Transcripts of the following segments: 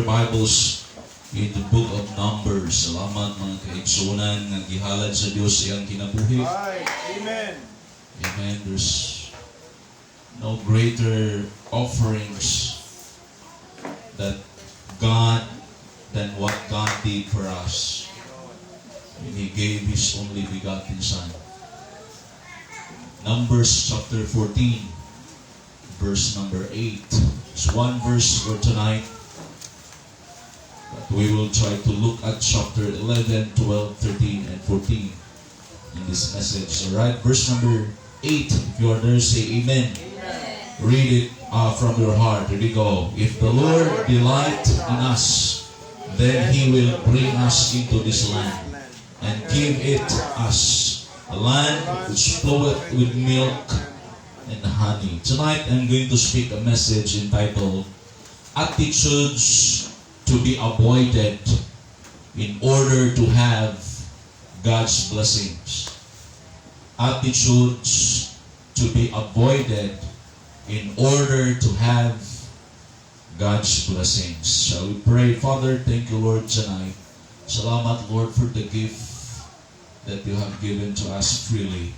Bibles in the book of Numbers. Salamat, mga kaigsunan nga gihalad sa Dios iyang kinabuhi. Right. Amen. Amen. There's no greater offerings that God than what God did for us when He gave His only begotten Son. Numbers chapter 14, verse number 8. It's one verse for tonight. But we will try to look at chapter 11, 12, 13, and 14 in this message. Alright, verse number 8. If you are there, say amen. Read it from your heart. Here we go. "If the Lord delight in us, then He will bring us into this land and give it us, a land which floweth with milk and honey." Tonight, I'm going to speak a message entitled "Attitudes to be Avoided in Order to Have God's Blessings." Attitudes to be avoided in order to have God's blessings. Shall we pray? Father, thank you, Lord, tonight. Salamat, Lord, for the gift that you have given to us freely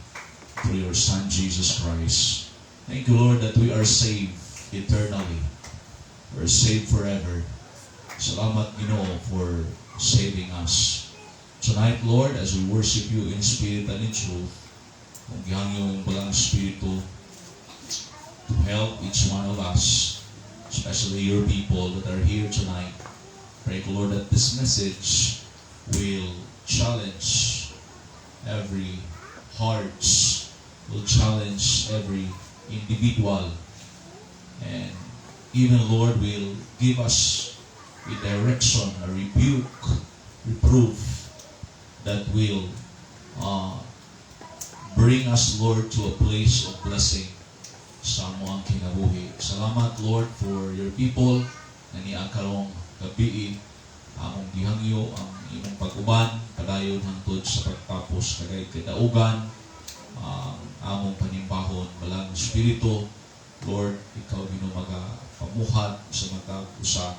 through your Son, Jesus Christ. Thank you, Lord, that we are saved eternally. We're saved forever. Salamat, Ginoo, for saving us. Tonight, Lord, as we worship you in spirit and in truth, kung gihangyo ang Balaang Espiritu to help each one of us, especially your people that are here tonight. Pray, Lord, that this message will challenge every hearts, will challenge every individual, and even, Lord, will give us a direction, a rebuke, reproof that will bring us, Lord, to a place of blessing sa among kinabuhi. Salamat, Lord, for your people na niya karong gabii. Among gihangyo ang imong pag-uban padayon hangtod sa pagtapos kagay kadaugan ang among panimbahon. Balaang Espiritu, Lord, ikaw, Ginoo, maga pamuhat sa matag usa,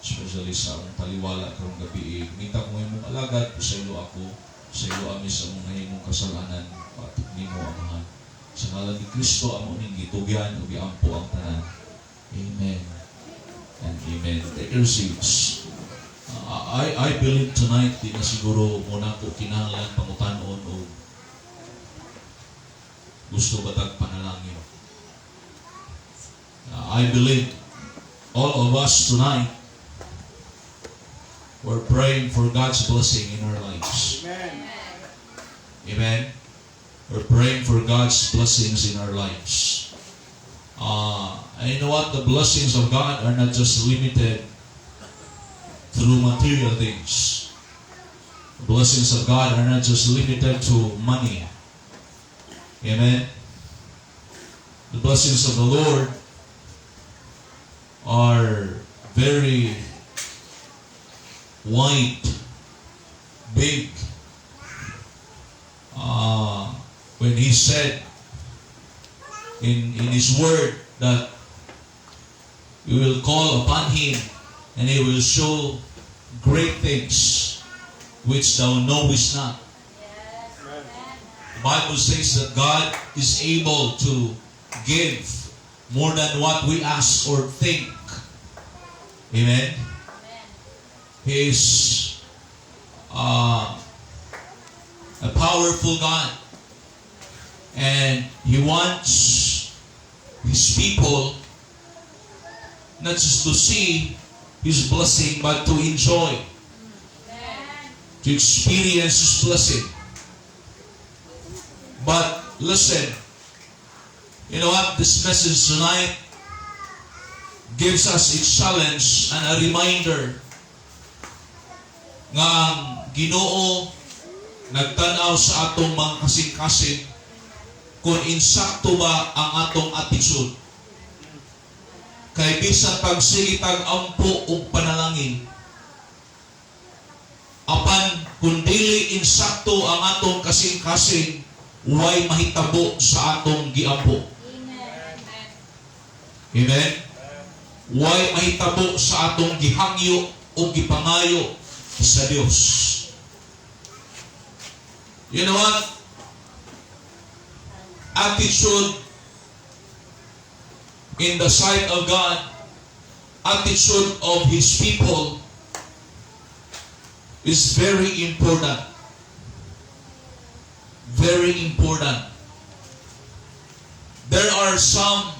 especially sa among taliwala karong gabii. Mita ko imong alagad, pasaylo ako, pasaylo ami sa among nahimong kasalanan batok nimo, Amahan. Sa ngalan ni Kristo amo ning gitugyan ug giampo ang tanan. Amen and amen. Take your seats. I believe tonight di na siguro muna ko kinahanglan pangutanon og gusto ba tag panalangin. I believe all of us tonight were praying for God's blessing in our lives. Amen. Amen. We're praying for God's blessings in our lives. And you know what? The blessings of God are not just limited through material things. The blessings of God are not just limited to money. Amen. The blessings of the Lord are very wide, big. When He said in His word that we will call upon Him and He will show great things which thou knowest not. Amen. The Bible says that God is able to give more than what we ask or think. Amen. He is a powerful God. And He wants His people not just to see His blessing, but to enjoy, to experience His blessing. But listen, you know what? This message tonight gives us a challenge and a reminder nga ang Ginoo nagtanaw sa atong mga kasing-kasing kung insakto ba ang atong attitude. Kay bisan pagsige tag ampo og panalangin, apan kung dili insakto ang atong kasing-kasing, way mahitabo sa atong giampo. Amen? Way mahitabo sa atong gihangyo o gipangayo sa Dios. You know what? Attitude in the sight of God, attitude of His people is very important. Very important. There are some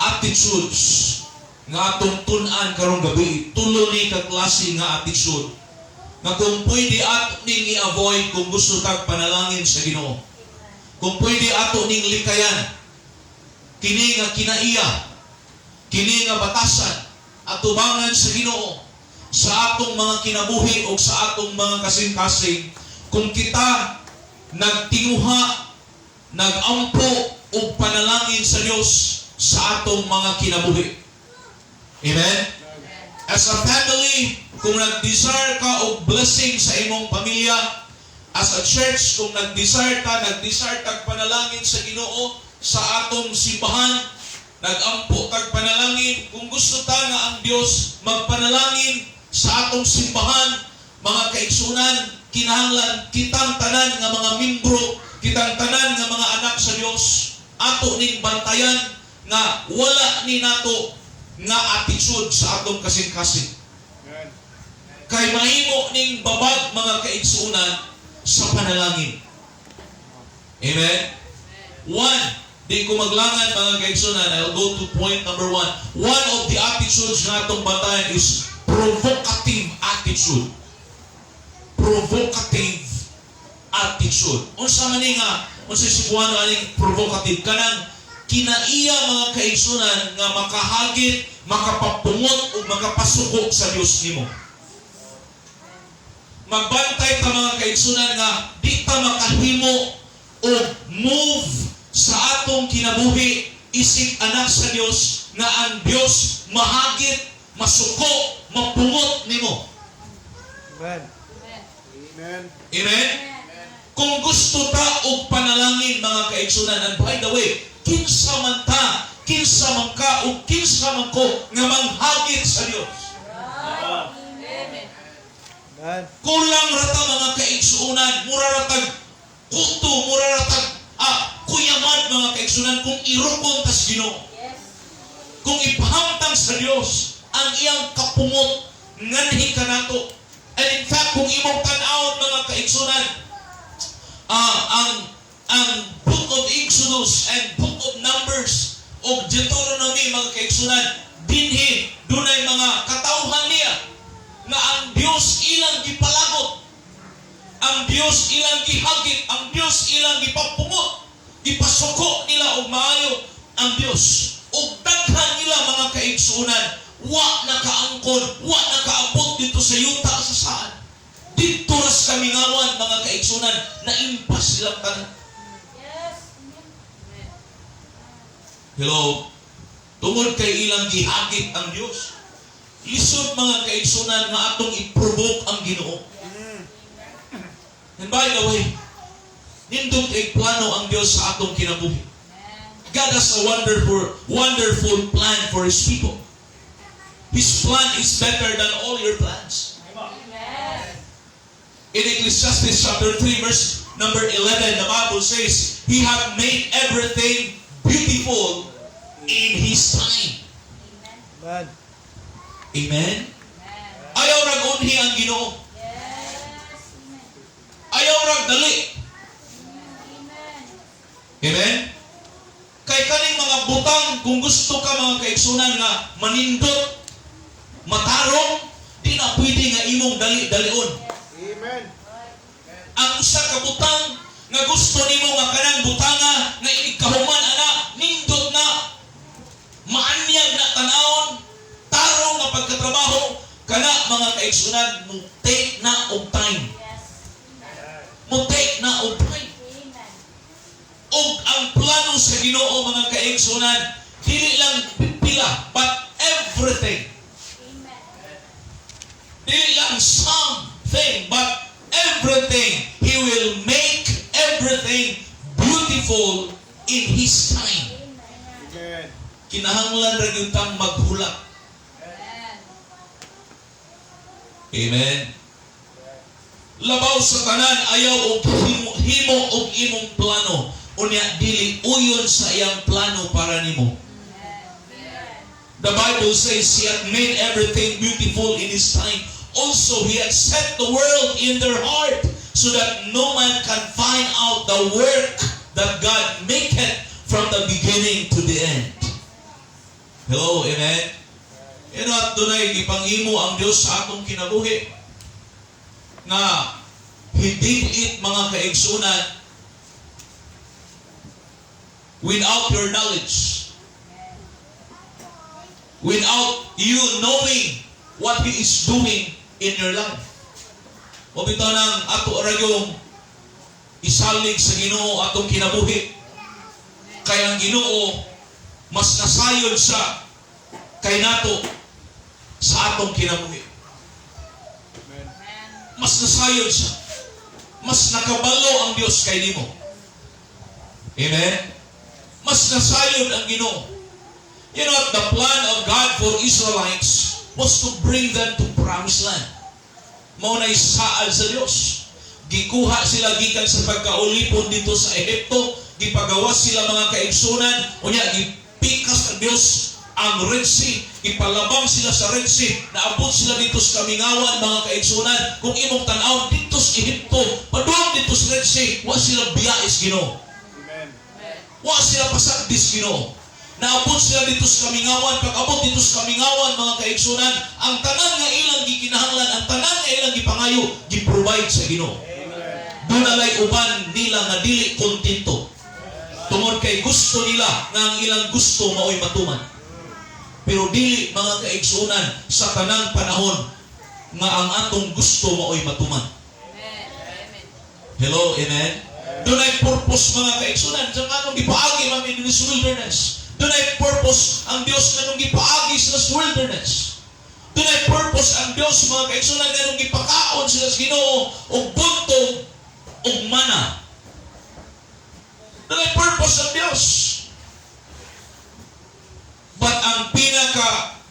attitudes nga atong tun-an karong gabi, tulo ni ka klase nga attitude nga kung pwede ato ning i-avoid kung gusto tag panalangin sa Ginoo. Kung pwede ato ning likayan kini nga kinaiya, kini nga batasan atubangan sa Ginoo sa atong mga kinabuhi o sa atong mga kasing-kasing kung kita nagtinguha, nagampo og panalangin sa Dios sa atong mga kinabuhi. Amen? As a family, kung nag-desire ka og blessing sa imong pamilya, as a church, kung nag-desire kag panalangin sa Ginoo sa atong simbahan, nagampo kag panalangin, kung gusto ta nga ang Dios magpanalangin sa atong simbahan, mga kaigsunan, kinahanglan kitang tanan nga mga membro, kitang tanan nga mga anak sa Dios, ato ning bantayan nga wala ni nato nga attitude sa atong kasing-kasing. Amen. Kay mahimo ning babag, mga kaigsunan, sa panalangin. Amen? One, di ko maglangan, mga kaigsunan, I'll go to point number one. One of the attitudes nga atong bantayan is provocative attitude. Provocative attitude. Unsa man ni nga, unsa Cebuano aning provocative? Kanang kinaiya, mga kaigsunan, nga makahagit, makapapungot o makapasuko sa Dios nimo. Magbantay ta, mga kaigsunan, nga di ta makahimo og move sa atong kinabuhi isip anak sa Dios nga ang Dios mahagit, masuko, mapungot nimo. Amen. Amen. Amen? Kung gusto ta og panalangin, mga kaigsunan, and by the way, kinsa man ta, kinsa man ka, o kinsa man ko nga manghagit sa Dios. Amen. Kulang ra ta, mga kaigsuonan, mura ra tag kuto, mura ra tag kuyaman, mga kaigsuonan, kung irukon tas Ginoo. Kung ipahamtang sa Dios ang iyang kapungot nganhi kanato. And in fact, kung imong tan-awon, mga kaigsuonan, ang Book of Exodus and Book of Numbers o Deuteronomy, mga kaigsuonan, dinhi dunay mga katawhan niya nga ang Dios ilang gipalagot, ang Dios ilang gihagit, ang Dios ilang gipapungot, gipasuko nila og maayo ang Dios. Ug daghan nila, mga kaigsuonan, wa nakaangkon, wa nakaabot didto sa yuta sa saad. Didto ra sa kamingawan, mga kaigsuonan, naimpas silang tanan. Hello? Tungod kay ilang gihagit ang Dios. Lisod, mga kaigsunan, nga atong i-provoke ang Ginoo. And by the way, nindot kay plano ang Dios sa atong kinabuhi. God has a wonderful, wonderful plan for His people. His plan is better than all your plans. In Ecclesiastes chapter 3, verse number 11, the Bible says, "He hath made everything beautiful in His time." Amen. Amen? Ayaw rag unhi ang Ginoo. Ayaw rag dali. Amen? Kay kaning mga butang, kung gusto ka, mga kaigsunan, nga manindot, matarong, di na pwede nga imong dali-dalion. Amen. Ang usa ka butang nga gusto nimo nga kanang butanga nga inig kahuman ana, nindot na, maanyag na tanawon, tarong nga pagkatrabaho kana, mga kaigsunan, mo take na og time, mo take na og time. Ug ang plano sa Ginoo, mga kaigsunan, dili lang pila but everything, dili lang something but everything. He will make everything beautiful in His time. Amen. Kinahanglan ra gyud tang maghulat. Amen. Labaw sa tanan, ayaw og himo, himo og imong plano. Unya dili uyon sa iyang plano para nimo. The Bible says He had made everything beautiful in His time. Also, He had set the world in their heart so that no man can find out the work that God maketh from the beginning to the end. Hello, amen? You know, at dunay gipanghimo ang Diyos sa atong kinabuhi nga He did it, mga kaigsunan, without your knowledge, without you knowing what He is doing in your life. Mao bitaw nang ato ra yung isalig sa Ginoo atong kinabuhi. Kay ang Ginoo, mas nasayod sa kay nato sa atong kinabuhi. Amen. Mas nasayod siya. Mas nakabalo ang Dios kay nimo. Amen? Mas nasayod ang Ginoo. You know, the plan of God for Israelites was to bring them to promised land. Mao na saad sa Dios. Gikuha sila gikan sa pagkaulipon dito sa Ehipto, gipagawas sila, mga kaigsunan, unya gipikas sa Dios ang Red Sea, ipalabang sila sa Red Sea, naabot sila dito sa kamingawan, mga kaigsunan. Kung imong tan-aw dito sa Ehipto, padung dito sa Red Sea, wa sila biyais Ginoo. Amen. Wa sila pasagdis Ginoo. Naabot sila dito sa kamingawan. Pag abot dito sa kamingawan, mga kaigsunan, ang tanan nga ilang gikinahanglan, ang tanan nga ilang gipangayo, gi-provide sa Ginoo. Amen. Duna lay uban nila nga dili kontento. Tungod kay gusto nila nga ang ilang gusto mao'y matuman. Pero dili, mga kaigsunan, sa tanang panahon nga ang atong gusto mao'y matuman. Hello, amen? Dunay purpose, mga kaigsunan, sa nganong gipaagi man in this wilderness. Dunay purpose ang Dios nganong gipaagi sila sa wilderness. Dunay purpose ang Dios, mga kaigsunan, nganong gipakaon sila sa Ginoo og buntong og mana. Dunay purpose ang Dios. But ang pinaka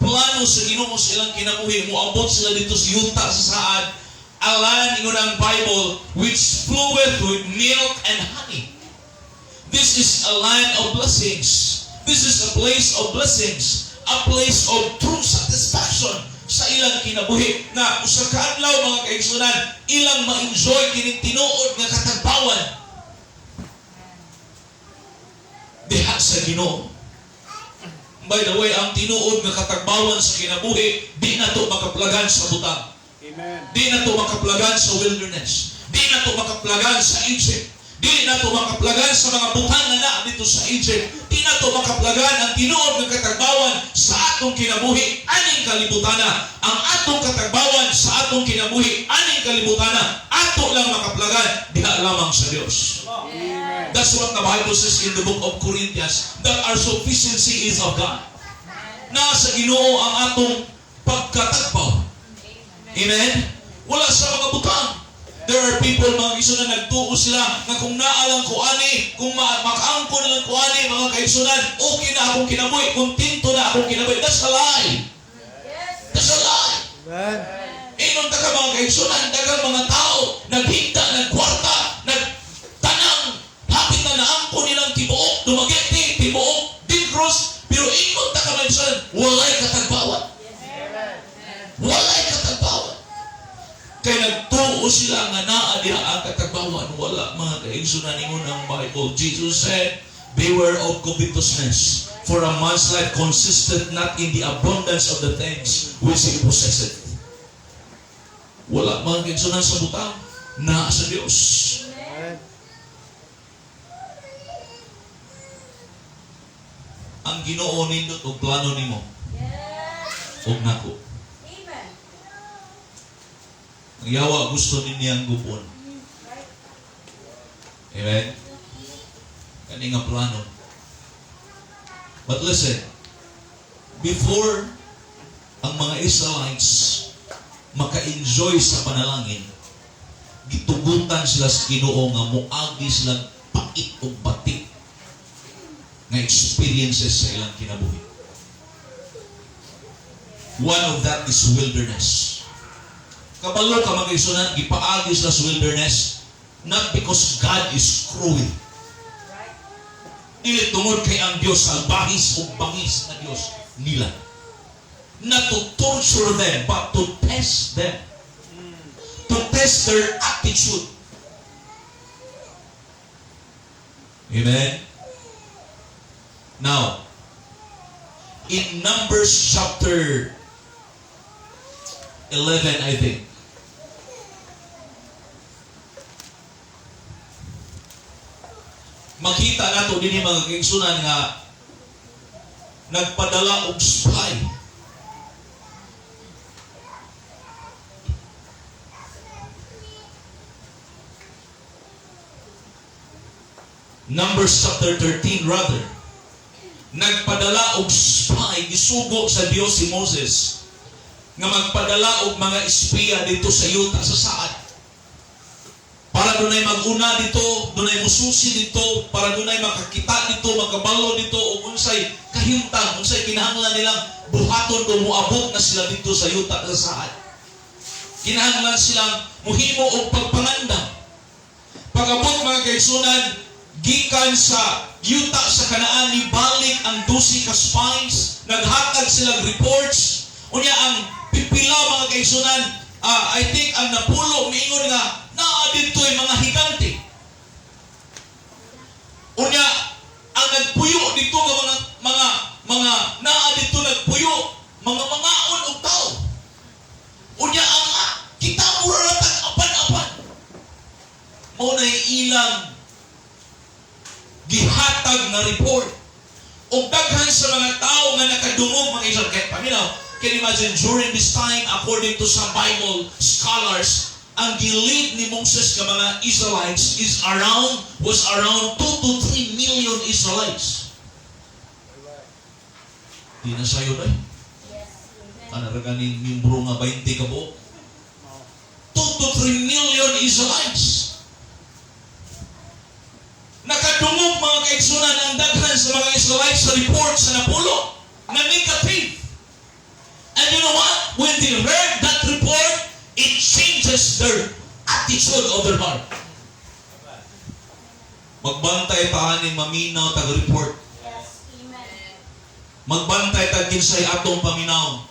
plano sa Ginoo sa ilang kinabuhi, moabot sila dito sa yuta sa saad, a land, ingon ang Bible, which floweth with milk and honey. This is a land of blessings. This is a place of blessings. A place of true satisfaction sa ilang kinabuhi. Na usa ka adlaw, mga kaigsunan, ilang ma-enjoy kining tinuod nga katagbawan diha sa Ginoo. By the way, ang tinuod nga katagbawan sa kinabuhi, di na to makaplagan sa butang. Amen. Di na to makaplagan sa wilderness. Di na to makaplagan sa Egypt. Di na to makaplagan sa mga butang nga naa dito sa Egypt. Di na to makaplagan ang tinuod nga katagbawan sa atong kinabuhi aning kalibutana. Ang atong katagbawan sa atong kinabuhi aning kalibutana, ato lang makaplagan diha lamang sa Dios. Amen. That's what the Bible says in the book of Corinthians, that our sufficiency is of God. Nasa Ginoo ang atong pagkatagbaw. Amen? Wala sa mga butang. There are people, mga kaigsunan, nagtuo sila nga kung naa lang ko ani, kung makaangko na lang ko ani, mga kaigsunan, okay na akong kinabuhi, kontento na akong kinabuhi. That's a lie. That's a lie. Amen. Ingon ta ka, mga kaigsunan, daghang mga tao, naghigda, nagkwarta, nagtanang, hapit na naangko nilang tibuok Dumaguete, tibuok Digros, pero ingon ta ka, mga kaigsunan, walay katagbawan. Walay katagbawan. Kay nagtuo sila nga naa diha ang katagbawan. Wala, mga kaigsunan. Ingon ang Bible. Jesus said, "Beware of covetousness. For a man's life consisteth not in the abundance of the things which he possesseth." Wala, mga kaigsunan, sa butang. Naa sa Dios. Amen. Ang Ginoo nindot og plano nimo ug nako. Amen. Ang yawa gusto niyang gub-on. Amen? Kani nga plano. But listen, before ang mga Israelites maka-enjoy sa panalangin, gitugutan sila sa Ginoo nga muagi sila pait ug bati nga Nga experiences sa ilang kinabuhi. One of that is wilderness. Kabalo ka, mga kaigsuonan, gipaagi sila sa wilderness not because God is cruel. Dili tungod kay ang Dios salbahis o bangis na Dios nila. Not to torture them, but to test them. To test their attitude. Amen? Now, in Numbers chapter 11, I think, makita nato dinhi, mga kaigsuonan, nga nagpadala og spy. Numbers chapter 13 rather. Nagpadala og spy, gisugo sa Dios si Moses nga magpadala og mga espiya dito sa yuta sa Saad. Para dunay mag-una dito, dunay mususi dito, para dunay makakita dito, makabalo dito, ug unsay kahimtang, unsay kinahanglan nilang buhaton kung moabot na sila dito sa yuta sa Saad. Kinahanglan silang muhimo og pagpangandam. Pag-abot, mga kaigsuonan, gikan sa yuta sa Kanaan, nibalik ang 12 ka spies, naghatag silang reports. Unya ang pipila, mga kaigsuonan, I think ang napulo miingon nga naa didto'y mga higante. Unya ang nagpuyo dito nga mga naa dito nagpuyo mga mangaon og tao. Unya ang kita mura ra tag apan-apan. Mao na ilang gihatag nga report. Og daghan sa mga tao nga nakadungog, mga Israel, kay paminaw, can you imagine, during this time, according to some Bible scholars, ang gi-lead ni Moses nga mga Israelites is around was around 2 to 3 million Israelites. Di na sayo day. Ana ra ganing miyembro nga 20 ka buok. 2 to 3 million Israelites. Nakadungog, mga kaigsuonan, ang daghan sa mga Israelites sa report sa napulo na negative. And you know what? When they heard that report, it changes their attitude of their heart. Magbantay ta aning maminaw tag report. Yes, amen. Magbantay tag kinsay atong paminaw.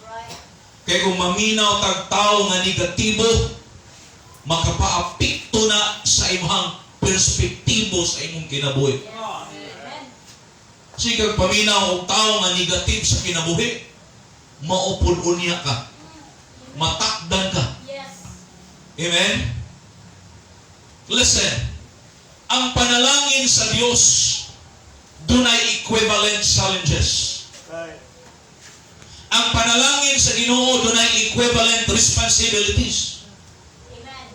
Kay kung maminaw tag tao nga negatibo, makapaapekto na sa imong perspektibo sa imong kinabuhi. Yes, amen. Sige paminaw og tao nga negative sa kinabuhi, maupod unya ka. Matakdan ka. Amen? Listen, ang panalangin sa Dios dunay equivalent challenges. Ang panalangin sa Ginoo dunay equivalent responsibilities. Amen.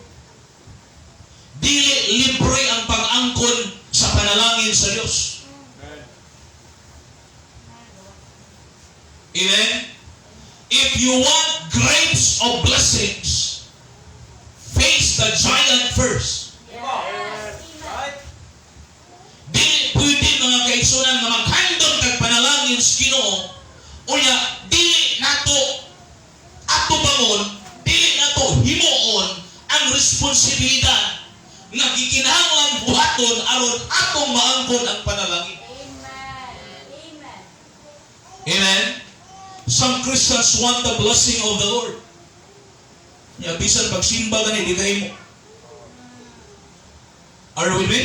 Dili libre ang pag-angkon sa panalangin sa Dios. Amen? If you want grapes of blessings, face the giant first. Yes, amen. Dili pwede, mga kaigsuonan, nga maghandom tag panalangin sa Ginoo, unya dili nato atubangon, dili nato himuon ang responsibilidad nga gikinahanglan buhaton aron atong maangkon ang panalangin. Amen. Amen. Amen. Some Christians want the blessing of the Lord. Ya, bisan pagsimba gani di kahimo. Are you with me?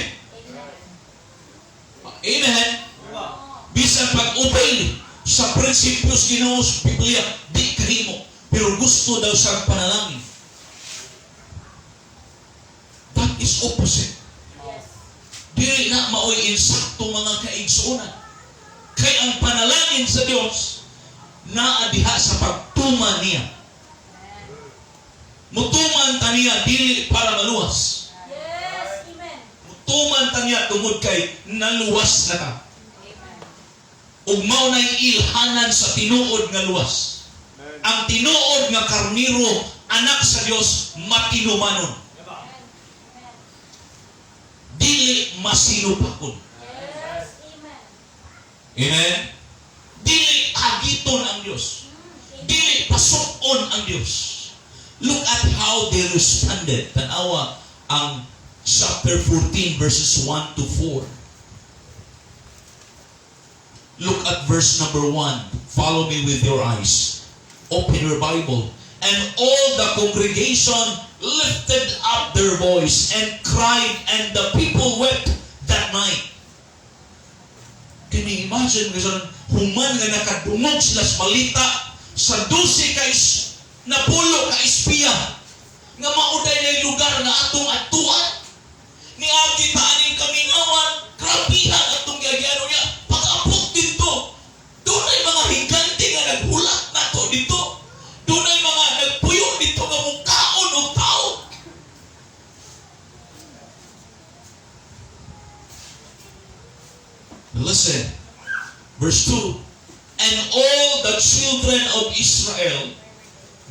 Amen. Amen. Bisan pag-obey sa prinsipyos Ginoo sa Biblia, di kahimo. Pero gusto daw sa panalangin. That is opposite. Dili na maoy insakto, mga kaigsuonan. Kay ang panalangin sa Dios naa diha sa pagtuman niya. Mutuman ta niya dili para maluwas. Yes, amen. Mutuman ta niya tungod kay naluwas na ka. Amen. Ug mao nay ilhanan sa tinuod nga luwas. Ang tinuod nga karniro, anak sa Dios, matinumanon. Dili masinupakon. Yes, amen. Amen? Dili hagiton ang Dios. Dili pasukon ang Dios. Look at how they responded. Tanawa ang chapter 14 verses 1 to 4. Look at verse number 1. Follow me with your eyes. Open your Bible. "And all the congregation lifted up their voice and cried, and the people wept that night." Can you imagine, kasi human nga nakadungog sila sa balita sa 12 ka is, napulo ka espiya nga mao diay lugar nga atong atuan, niagi ta aning kamingawan, grabihan atong giagian niya. Pag-abot dito, dunay mga higante nga naghulat nato dito, dunay mga nagpuyo dito nga mukaon og tao. Listen, verse 2. "And all the children of Israel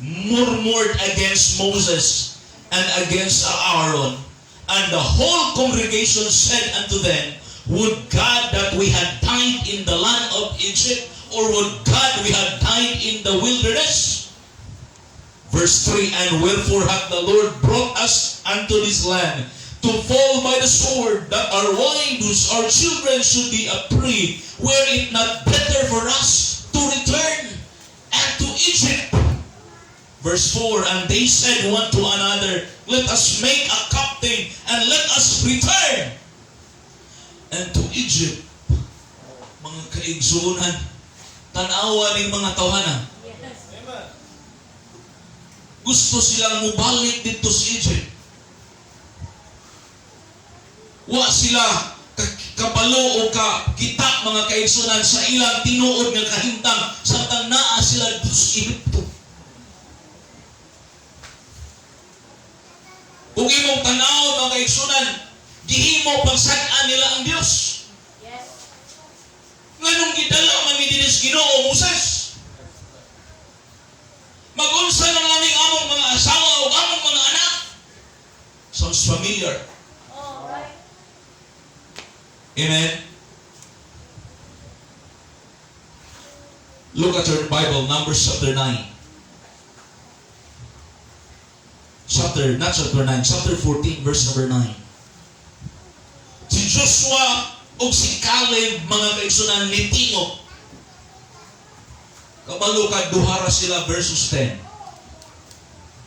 murmured against Moses and against Aaron. And the whole congregation said unto them, Would God that we had died in the land of Egypt, or would God we had died in the wilderness? Verse 3, And wherefore hath the Lord brought us unto this land to fall by the sword, that our wives, our children should be a prey? Were it not better for us to return unto Egypt?" Verse 4, "And they said one to another, Let us make a captain, and let us return unto Egypt." Mga kaigsuonan, tanawa ning mga tawhana. Yes. Amen. Gusto silang mubalik dito sa Egypt. Wa sila kabalo o ka kita, mga kaigsuonan, sa ilang tinuod nga kahimtang samtang naa sila dito sa Egypto. Kung imong tanaw, mga kaigsuonan, gihimo pagsad-an nila ang Dios. Yes. Nganong gidala man ni dinhi sa Ginoo Moses? Magunsa na lang ning among mga asawa o among mga anak. Sounds familiar. Oh, right. Amen. Look at your Bible, Numbers chapter 9. Chapter, not chapter 9, chapter 14, verse number 9. Si Joshua o si Caleb, mga kaigsuonan, nitingog. Kabalo ka, duhara sila versus 10.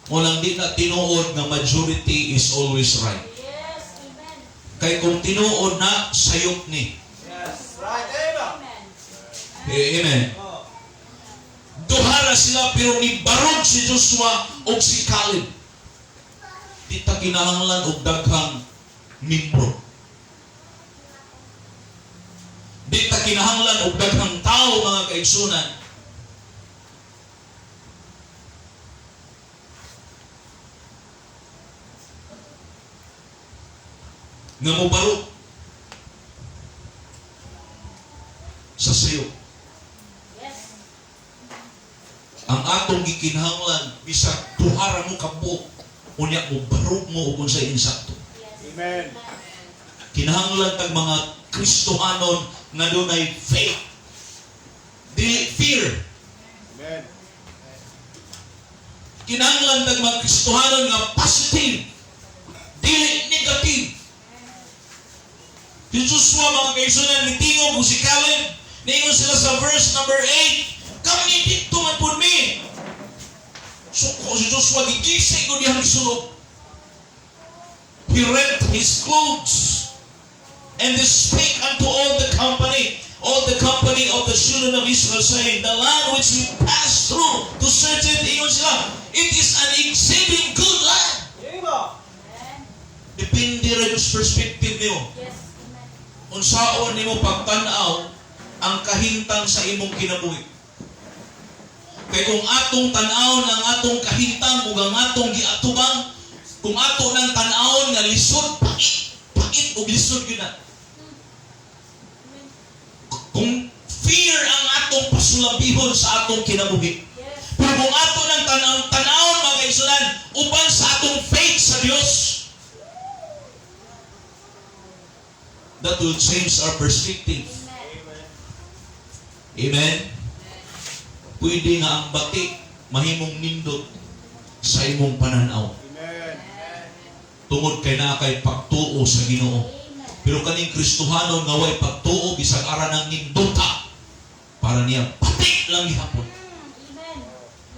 Walang di na tinuod nga majority is always right. Yes. Amen. Kay kung tinuod na, sayop ni. Yes. Right. Amen. Amen. Eh, amen. Oh. Duhara sila pero nibarog si Joshua o si Caleb. Di ta kinahanglan og daghang membro. Di ta kinahanglan og daghang tao, mga kaigsuonan. Nga mobarog sa sayo. Yes. Ang atong gikinahanglan, bisag duhara mo kabuok, unya mo barog mo og unsay insakto. Yes. Amen. Kinahanglan tag mga Kristohanon nga dunay faith. Dili fear. Amen. Kinahanglan tag mga Kristohanon nga positive. Dili negative. Si Joshua, mga kaigsuonan, nitingog ug si Caleb, niingon sila sa verse number 8, "Kami dito man pud mi." Suko si Joshua, gigisi ko diyang sulok. He rent his clothes and he spake unto all the company of the children of Israel, saying, "The land which we passed through to search it," ingon sila, "it is an exceeding good land." Amen. Amen. Depende ra yung perspective nimo. Yes. Amen. Unsaon nimo pagtan-aw ang kahimtang sa imong kinabuhi. Kay kung atong tan-awon ang atong kahimtang ug ang atong giatubang, kung ato nang tan-awon nga lisod, pait, pait ug lisod gyud na. Kung fear ang atong pasulabihon sa atong kinabuhi. Yes. Pero kung ato nang tan-awon, mga kaigsuonan, uban sa atong faith sa Dios, that will change our perspective. Amen. Amen. Amen? Pwede nga ang bati mahimong nindot sa imong pananaw. Amen. Tungod kay naa kay pagtuo sa Ginoo. Amen. Pero kaning Kristohanon nga way pagtuo, bisag ara nang nindota, para niya bati lang gihapon. Amen.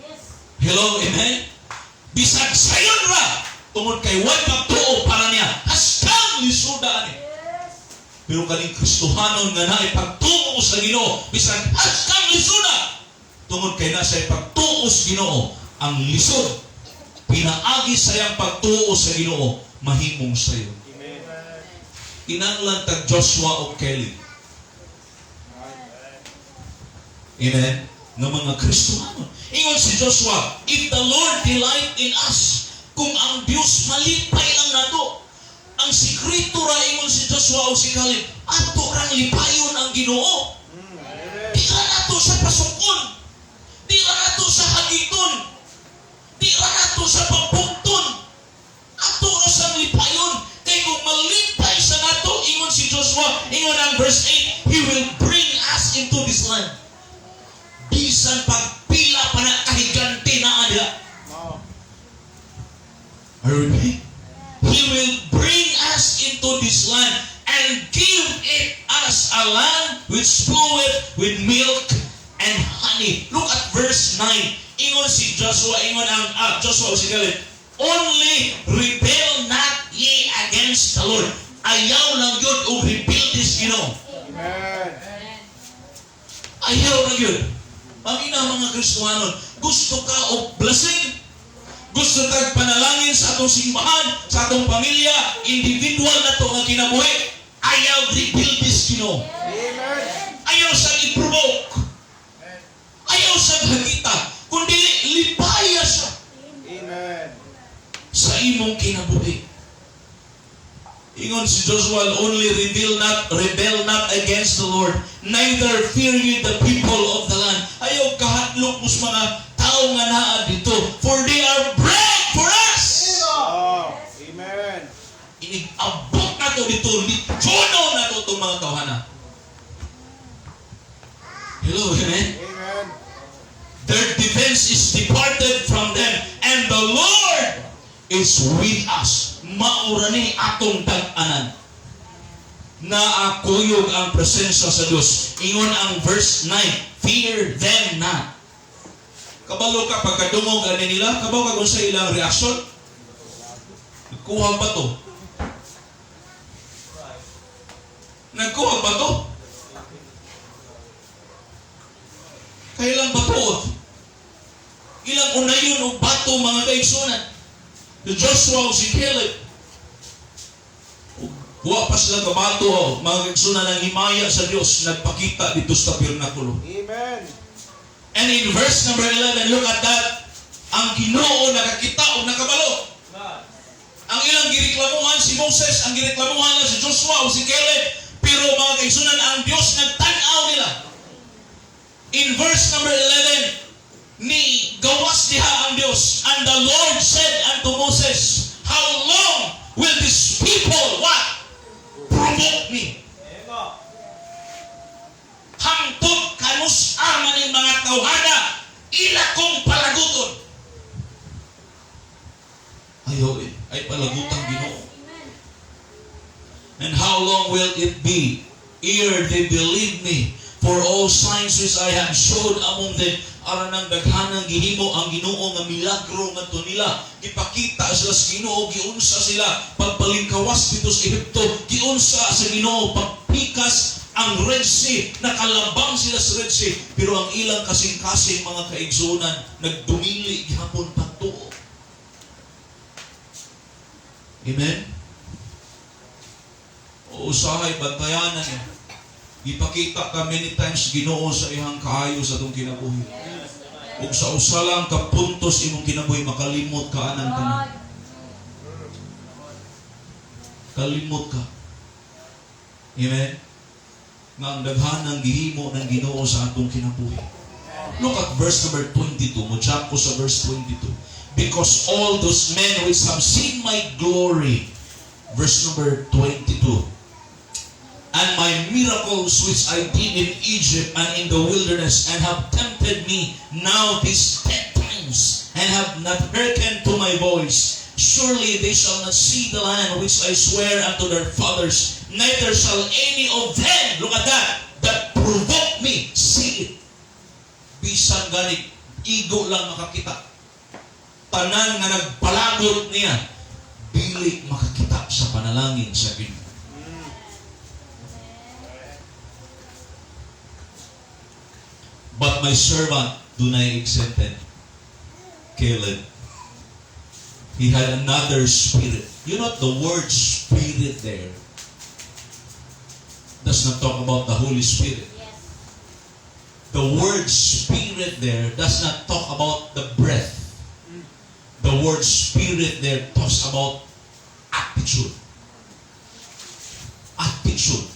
Yes. Hello, amen? Bisag sayon ra, tungod kay way pagtuo, para niya hastang lisuda ani. Yes. Pero kaning Kristohanon nga naay pagtuo sa Ginoo, bisag hastang lisuda, tungod kay nasa pagtuo sa Ginoo, ang lisod pinaagi sa iyang pagtuo sa Ginoo mahimong sayo. Amen. Kinahanglan tag Joshua o Caleb. Amen? Nga mga Kristohanon. Ingon si Joshua, "If the Lord delight in us," kung ang Diyos malipay lang nato. Ang sikreto ra, ingon si Joshua o si Caleb, ato rang lipayon ang Ginoo. Amen. Di ra nato sa pasukon. Di ra nato sa hagiton. Di ra nato sa pagpugton. Ato ra sa lipayon. Kay kung malipay sa nato, ingon si Joshua, ingon ang verse 8, "He will bring us into this land." Bisan pagpila pa na kahigante na diha. Mao. Are you with me? "He will bring us into this land and give it us, a land which floweth with milk and honey." Look at verse 9. Ingon si Joshua, ingon ang Joshua o si Caleb, "Only rebel not ye against the Lord." Ayaw lang gyud og rebel sa Ginoo. Amen. Ayaw lang gyud. Pamina, mga Kristohanon, gusto ka og blessing? Gusto kag panalangin sa atong simbahan, sa atong pamilya, individual na to nga kinabuhi? Ayaw rebel sa Ginoo. Amen. Ayaw sa i-provoke. Ayaw sa hagita. Kundi lipaya siya Amen. sa imong kinabuhi. Ingon si Joshua, "Only rebel not against the Lord, neither fear ye the people of the land." Ayaw kahadlok mo sa mga tao nga naa dito, for they are bread for us. Oh, amen. Inig-abot na to dito, litsono na to itong mga tawhana. Hello, amen? Amen. "Their defense is departed from them, and the Lord is with us." Mao ra ni atong tag-anan. Naakuyog ang presensya sa Diyos. Ingon ang verse 9, "Fear them not." Kabalo ka pagkadungog ani nila, kabalo ka kung sa ilang reaksyon? Nagkuha ba to? Nagkuha ba to? Kailang bato? Ilang unayon og bato, mga kaigsunan. Si Joshua o si Caleb. Wa pa sila kabato, mga kaigsunan, ng himaya sa Dios nagpakita dito sa tabernakulo. Amen. And in verse number 11, look at that. Ang Ginoo nakakita o nakabalo. Ang ilang gireklamuhan si Moses, ang gireklamuhan na si Joshua o si Caleb. Pero, mga kaigsunan, ang Diyos nagtan-aw nila. In verse number 11, ni gawas diha ang Diyos. "And the Lord said unto Moses, How long will this people," what? "Provoke me?" Hangtod kanus-a maning mga tawhana ila kong palaguton? Ayaw eh. Ay palagutan Ginoo. Amen. "And how long will it be ere they believe me for all signs which I have showed among them?" Aran ang daghanang gihimo ang Ginoo nga milagro ngadto nila. Gipakita sila sa Ginoo, giunsa sila pagpalingkawas dito sa Ehipto, giunsa sa Ginoo pagpikas ang Red Sea, nakalabang sila sa Red Sea. Pero ang ilang kasing-kasing, mga kaigsunan, nagdumili gihapon pagtuo. Amen? O usahay bantayanan niya. Ipakita ka many times Ginoo sa iyang kaayo sa atong kinabuhi. Ug sa usa lang ka puntos imong kinabuhi, makalimot ka anang tanan. Kalimot ka. Amen? Nga ang daghanang gihimo ng Ginoo sa atong kinabuhi. Look at verse number 22. Mo-jump ko sa verse 22. "Because all those men which have seen my glory." Verse number 22. And my miracles which I did in Egypt and in the wilderness, and have tempted me now these 10 times, and have not hearkened to my voice. Surely they shall not see the land which I swear unto their fathers, neither shall any of them," look at that, "that provoke me see it." Bisan gani igo lang makakita. Tanan nga nagpalagot niya, dili makakita sa panalangin sa Ginoo. But my servant, dunay exempted, Caleb, he had another spirit. You know, the word "spirit" there does not talk about the Holy Spirit. The word "spirit" there does not talk about the breath. The word "spirit" there talks about attitude. Attitude.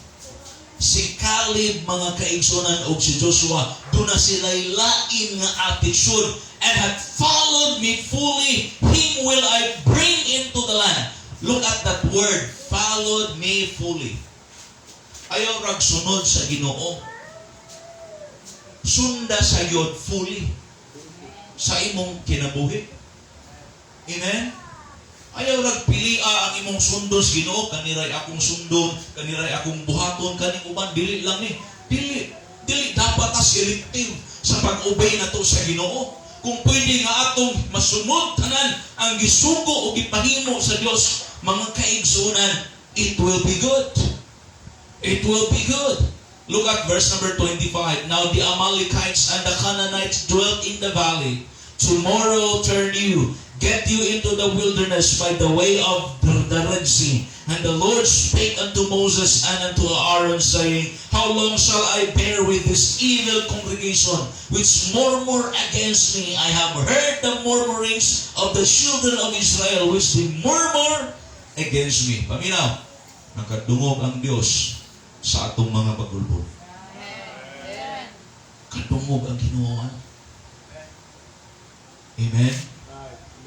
Si Caleb, mga kaigsunan, og si Joshua, duna sila lain nga attitude. "And had followed me fully, him will I bring into the land." Look at that word, "followed me fully." Ayaw rag sunod sa Ginoo. Sunda sa yod fully sa imong kinabuhi. Amen? Ayaw rag pilia ang imong sundon sa Ginoo, kaniray akong sundon, kaniray akong buhaton, kaning uban dili lang ni. Dili dili dapat ta selective sa pag-obey nato sa Ginoo. Kung pwede nga atong masunod tanan ang gisugo o gipahimo sa Dios, mga kaigsunan, it will be good. It will be good. Look at verse number 25. "Now the Amalekites and the Canaanites dwelt in the valley. Tomorrow turn you, get you into the wilderness by the way of the Red Sea. And the Lord spake unto Moses and unto Aaron, saying, How long shall I bear with this evil congregation, which murmur against me? I have heard the murmurings of the children of Israel, which they murmur against me." Paminaw, nakadungog ang Dios sa atong mga pagulbol. Kadungog ang Ginoo. Amen?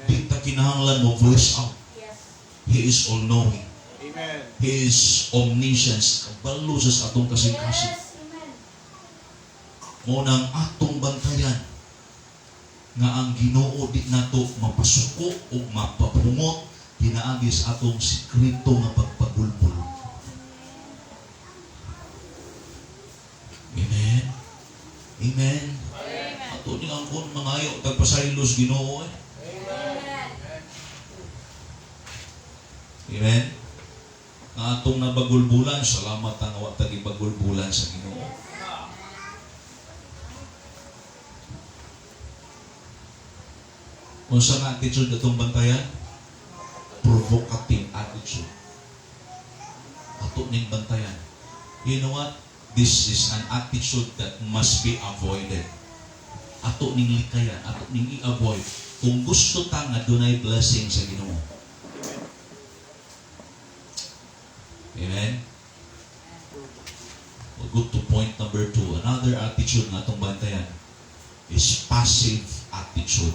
Di ta kinahanglan mo voice out. He is all-knowing. Amen. He is omniscient. Kabalo siya sa atong kasing-kasing. Amen. Mao nang atong bantayan nga ang Ginoo di nato mapasuko o mapapungot pinaagi sa atong sekreto nga pagpagulbol. Amen. Amen. Ato ni ang kun mangayo tagpasaylos Ginoo eh. Amen. Amen. Nga atong nabagulbulan, salamat ang wa ta gibagulbulan sa Ginoo. Unsa nga attitude atong bantayan? Provocative attitude. Ato ning bantayan. You know what? This is an attitude that must be avoided. Ato ning likayan, ato ning i-avoid. Kung gusto ta nga dunay blessing sa Ginoo. Amen? We'll go to point number 2. Another attitude nga atong bantayan is passive attitude.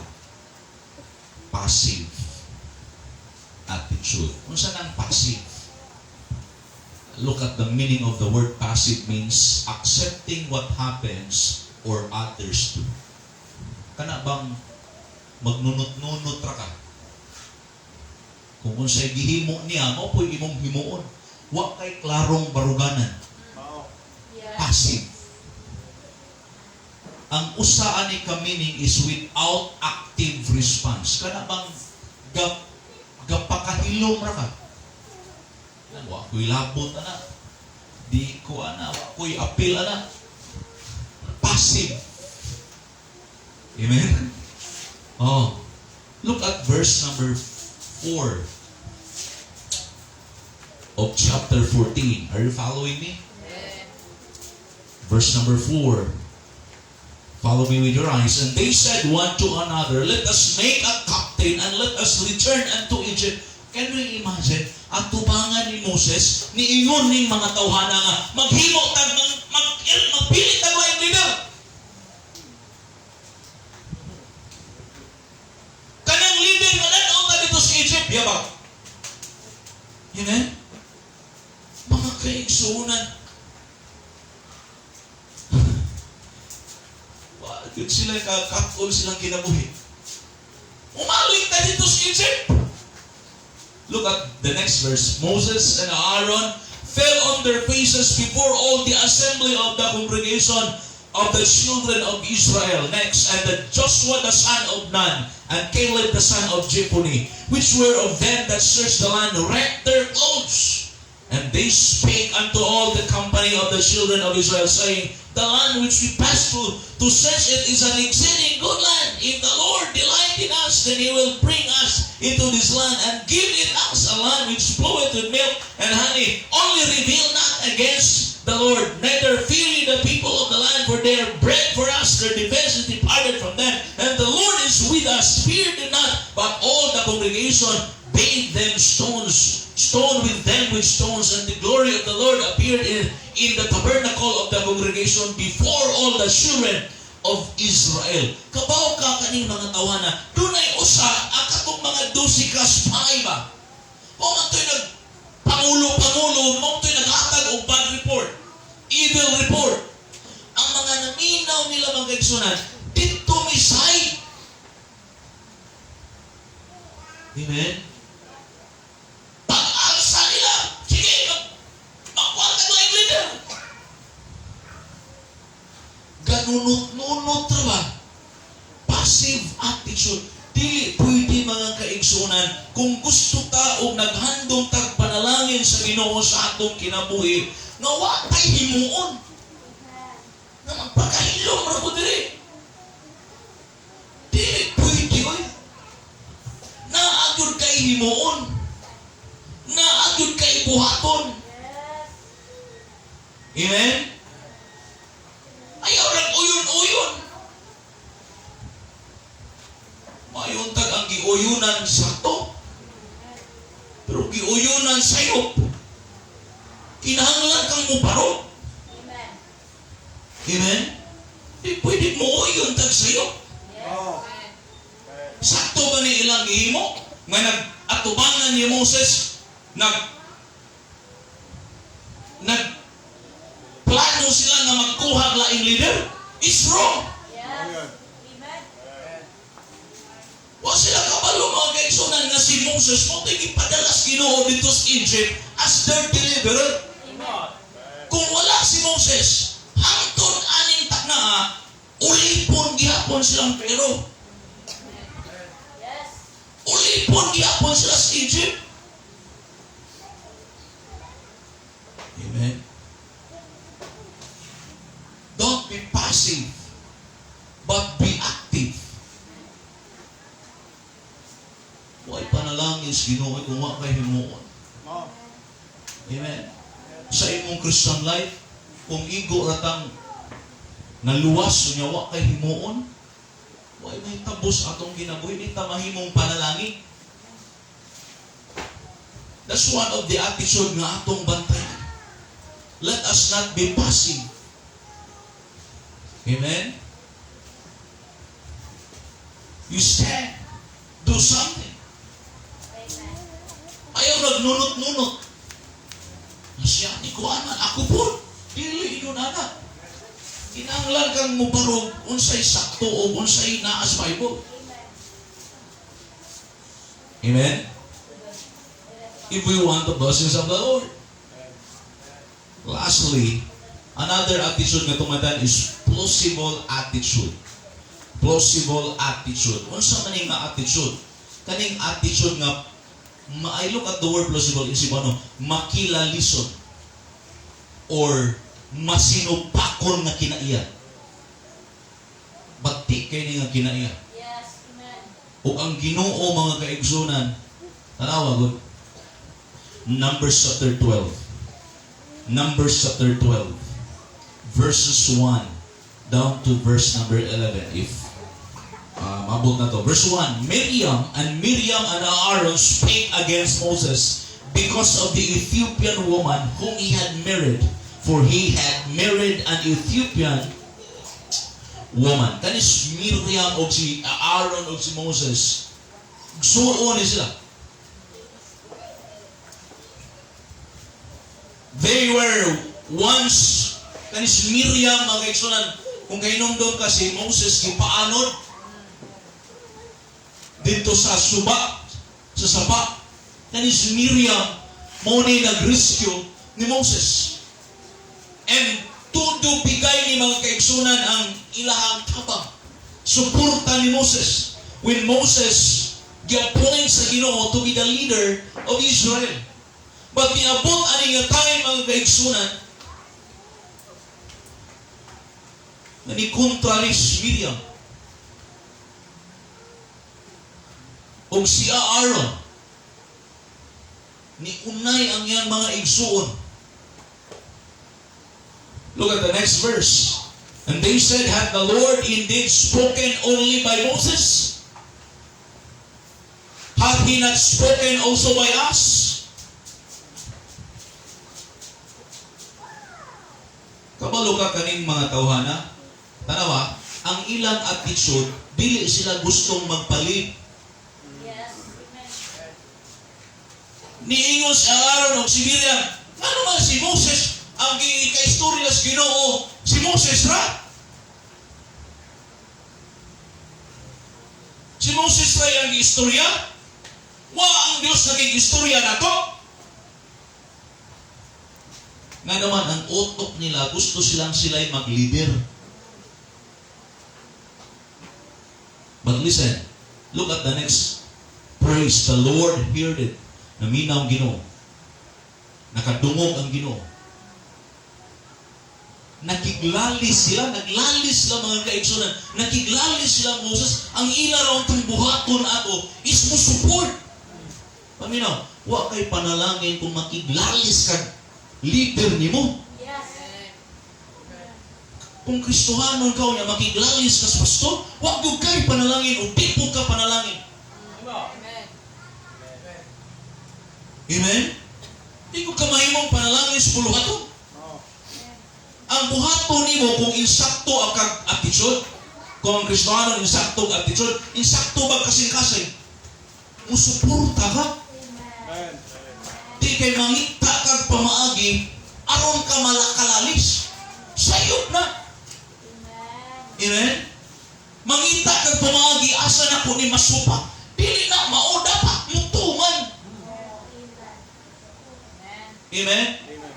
Passive attitude. Unsa nang passive? Look at the meaning of the word "passive": means accepting what happens or others do. Kana bang magnunot-nunot ra ka? Kung unsay gihimo niya, mao po'y imong himuon. Wa kay klarong baruganan. Mao. Passive. Ang usa ani ka meaning is without active response. Kana bang gapakahilom ra ka? Wa ko'y labot ana. Di ko ana, wa ko'y apil ana. Passive. Amen? Oh. Look at verse number 4 of chapter 14. Are you following me? Verse number 4. Follow me with your eyes. "And they said one to another, Let us make a captain and let us return unto Egypt." Can we imagine? Atubangan ni Moses, niingon ning mga tawhana nga, maghimo tag, magpili tag laing leader. Kanang leader nga dad-on ta didto sa Egypt, yabag. Amen? Mga kaigsuonan, Yun sila kakakon silang kinabuhi. Umaling ta dito sa Egypt. Look at the next verse. Moses and Aaron fell on their faces before all the assembly of the congregation of the children of Israel. Next, and the Joshua the son of Nun and Caleb the son of Jephunneh, which were of them that searched the land, rent their clothes. And they spake unto all the company of the children of Israel, saying, "The land which we passed through to search it is an exceeding good land. If the Lord delight in us, then he will bring us into this land and give it us, a land which floweth with milk and honey. Only rebel not against the Lord, neither fear ye the people of the land, for they are bread for us, their defense is departed from them, and the Lord is with us. Fear them not." But all the congregation bade them stones, stone with them with stones, and the glory of the Lord appeared in the tabernacle of the congregation before all the children of Israel. Kabaw ka kaning mga tawana, dunay usa ang katong mga 12 ka spy ba? Mao man to'y nag pangulo-pangulo, mao to'y naghatag og bad report, evil report. Ang mga naminaw nila, mga kaigsunan, didto misay. Amen? Pag-alsa nila, sige, magkuha ka ng leader. Ganunot-nunot ra ba? Passive attitude. Dili pwede, mga kaigsunan, kung gusto ta og naghandom tag panalangin sa Ginoo sa atong kinabuhi nga wa tay himuon. Nga magpakahilom ra ko diri. Dili pwede oy. Naa gyud kay himuon. Naa gyud kay buhaton. Amen? Ayaw rang uyon-uyon. Mayuntag ang giuyunan sakto. Pero giuyunan sayop. Kinahanglan kang mubarog. Amen. Amen? Di pwede mo uyon tag sayop. Oh. Sakto ba ni ilang gihimo? Nga nag-atubangan ni Moses, nag plano sila nga magkuha og laing leader? It's wrong. Yes. Amen. Wa sila kabalo, mga kaigsunan, nga si Moses mo gipadala sa Ginoo dito sa Egypt as their deliverer. Amen. Kung wala si Moses, hangtod aning taknaa, ulipon gihapon silang pero. Ulipon gihapon sila sa Egypt. Amen. Don't be passive, but be active. Huwag panalangin sa Ginoo kung wa kay himuon. Oh. Amen. Sa imong Christian life, kung igo ratang naluwas unya wa kay himuon, way may tabos atong kinabuhi, di ta mahimong panalangin. That's one of the attitude nga atong bantayan. Let us not be passive. Amen? You stand. Do something. Amen. Ayaw nagnunot-nunot. Siya, ni kuan man, ako po. Dili yun, anak. Kinahanglan kang mubarog unsay sakto o unsay naa sa Bible. Amen? If we want the blessings of the Lord. Lastly, another attitude nga tumatan is plausible attitude. Plausible attitude. Unsa man nga attitude? Kaning attitude nga I look at the word plausible in Cebuano, makilalison or masinupakon nga kinaiya. Bati kay ni nga kinaiya. Yes. Amen. O ang Ginoo, mga kaigsunan, tanawa gud. Numbers chapter 12. Numbers chapter 12 verses 1 down to verse number 11, if mabot na to. Verse 1, Miriam and Aaron spake against Moses because of the Ethiopian woman whom he had married, for he had married an Ethiopian woman. Kanis Miriam o si Aaron o si Moses, suo ni sila. They were once, kanis Miriam, mga kaigsunan, Kung kahinumdom ka, si Moses gipaanod didto sa suba, sa sapa. Kani si Miriam, mao ni nag-rescue ni Moses. And tudo bigay ni, mga kaigsunan, ang ilahang tabang. Suporta ni Moses. When Moses gi-appoint sa Ginoo to be the leader of Israel. But niabot ani nga time, mga kaigsunan, na ni kontra ni Miriam ug si Aaron, ni unay ang iyang mga igsuon. Look at the next verse. "And they said, 'Hath the Lord indeed spoken only by Moses? Hath he not spoken also by us?'" Kabalo ka kaning mga tawhana? Tanawa, ang ilang attitude, dili sila gustong magpalit. Amen. Niingon si Aaron o si Miriam, "Ano man si Moses ang gikaistorya sa Ginoo, si Moses ra? Si Moses ra ang giistorya? Wa ang Diyos naging istorya nato?" Nga naman, ang utok nila, gusto silang sila'y mag-leader. But listen, look at the next praise. The Lord heard it. Naminaw ang Ginoo. Nakadungog ang Ginoo. Nakiglalis sila, naglalis sila, mga kaigsunan. Nakiglalis sila Moses, ang ila raw itong buhaton ato is mo support. Paminaw, wa kay panalangin kung makiglalis ka leader nimo. Kung Kristohanon ka niya, makiglalis ka sa pastor, wa gyud kay panalangin o di po ka panalangin. Amen. Amen? Di ko ka mahimong panalangin sa buluhaton. Oh. Ang buhaton nimo kung insakto ang kag attitude, kung ang Kristohanon insakto ang attitude, insakto ba kasing-kasing? Musuporta ka. Amen. Di kay mangita kag pamaagi aron ka malakalalis. Sayop na. Amen. Amen? Mangita kag pamaagi asa na ko ni masupa. Dili na mao, dapat mutuman. Amen. Amen? Amen.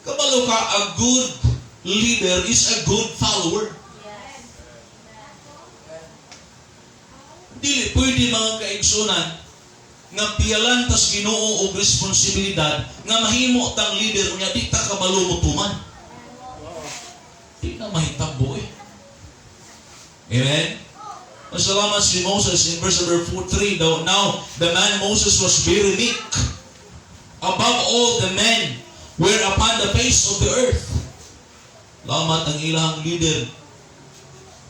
Kabalo ka, a good leader is a good follower. Dili pwede, mga kaigsunan, nga piyalan tas Ginoo og responsibilidad nga mahimo tang leader unya di ta kabalo motuman. Oo. Di na mahitabo eh. Amen? Masalamat si Moses in verse number 4, 3. Though now the man Moses was very meek above all the men were upon the face of the earth. Lamat ang ilang leader.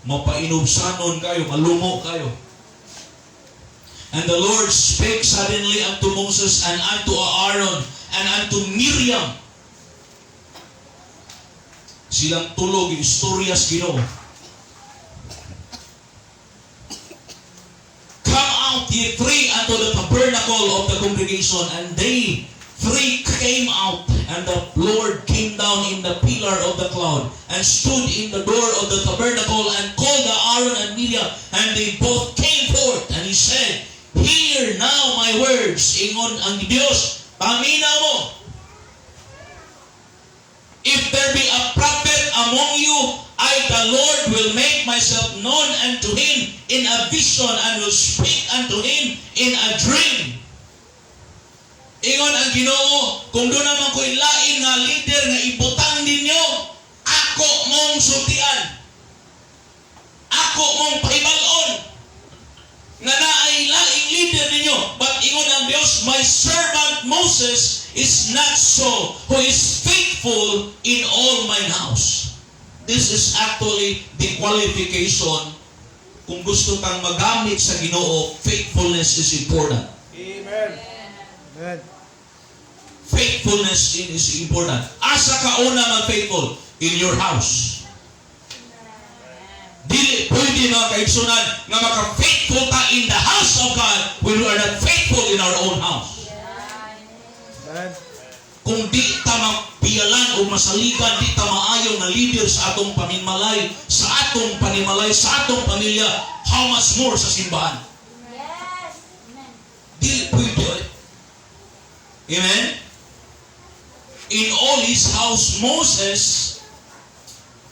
Mapainubsanon kayo, malumo kayo. And the Lord spake suddenly unto Moses and unto Aaron and unto Miriam. Silang tulog, istorya sa Ginoo. "Come out, ye three, unto the tabernacle of the congregation." And they three came out, and the Lord came down in the pillar of the cloud, and stood in the door of the tabernacle, and called Aaron and Miriam, and they both came forth. And he said, "Hear now my words." Ingon ang Diyos, paminaw mo. "If there be a prophet among you, I, the Lord, will make myself known unto him in a vision and will speak unto him in a dream." Ingon ang Ginoo, kung duna man ko'y lain nga leader nga ibutang ninyo, ako mong sultian. Ako mong pahibal-on nga naay laing leader ninyo. But ingon ang Dios, "My servant Moses is not so, who is faithful in all mine house." This is actually the qualification kung gusto kang magamit sa Ginoo, faithfulness is important. Amen. Amen. Faithfulness is important. Asa ka una mag-faithful? In your house. Dili pwede, mga kaigsunan, nga maka-faithful ta in the house of God when we are not faithful in our own house. Amen. Kung di ta Mapiyalan o masaligan, di ta maayo nga leader sa atong pamimalay, sa atong panimalay, sa atong pamilya, how much more sa simbahan? Yes. Amen. Dili pwede, eh. Amen? In all his house, Moses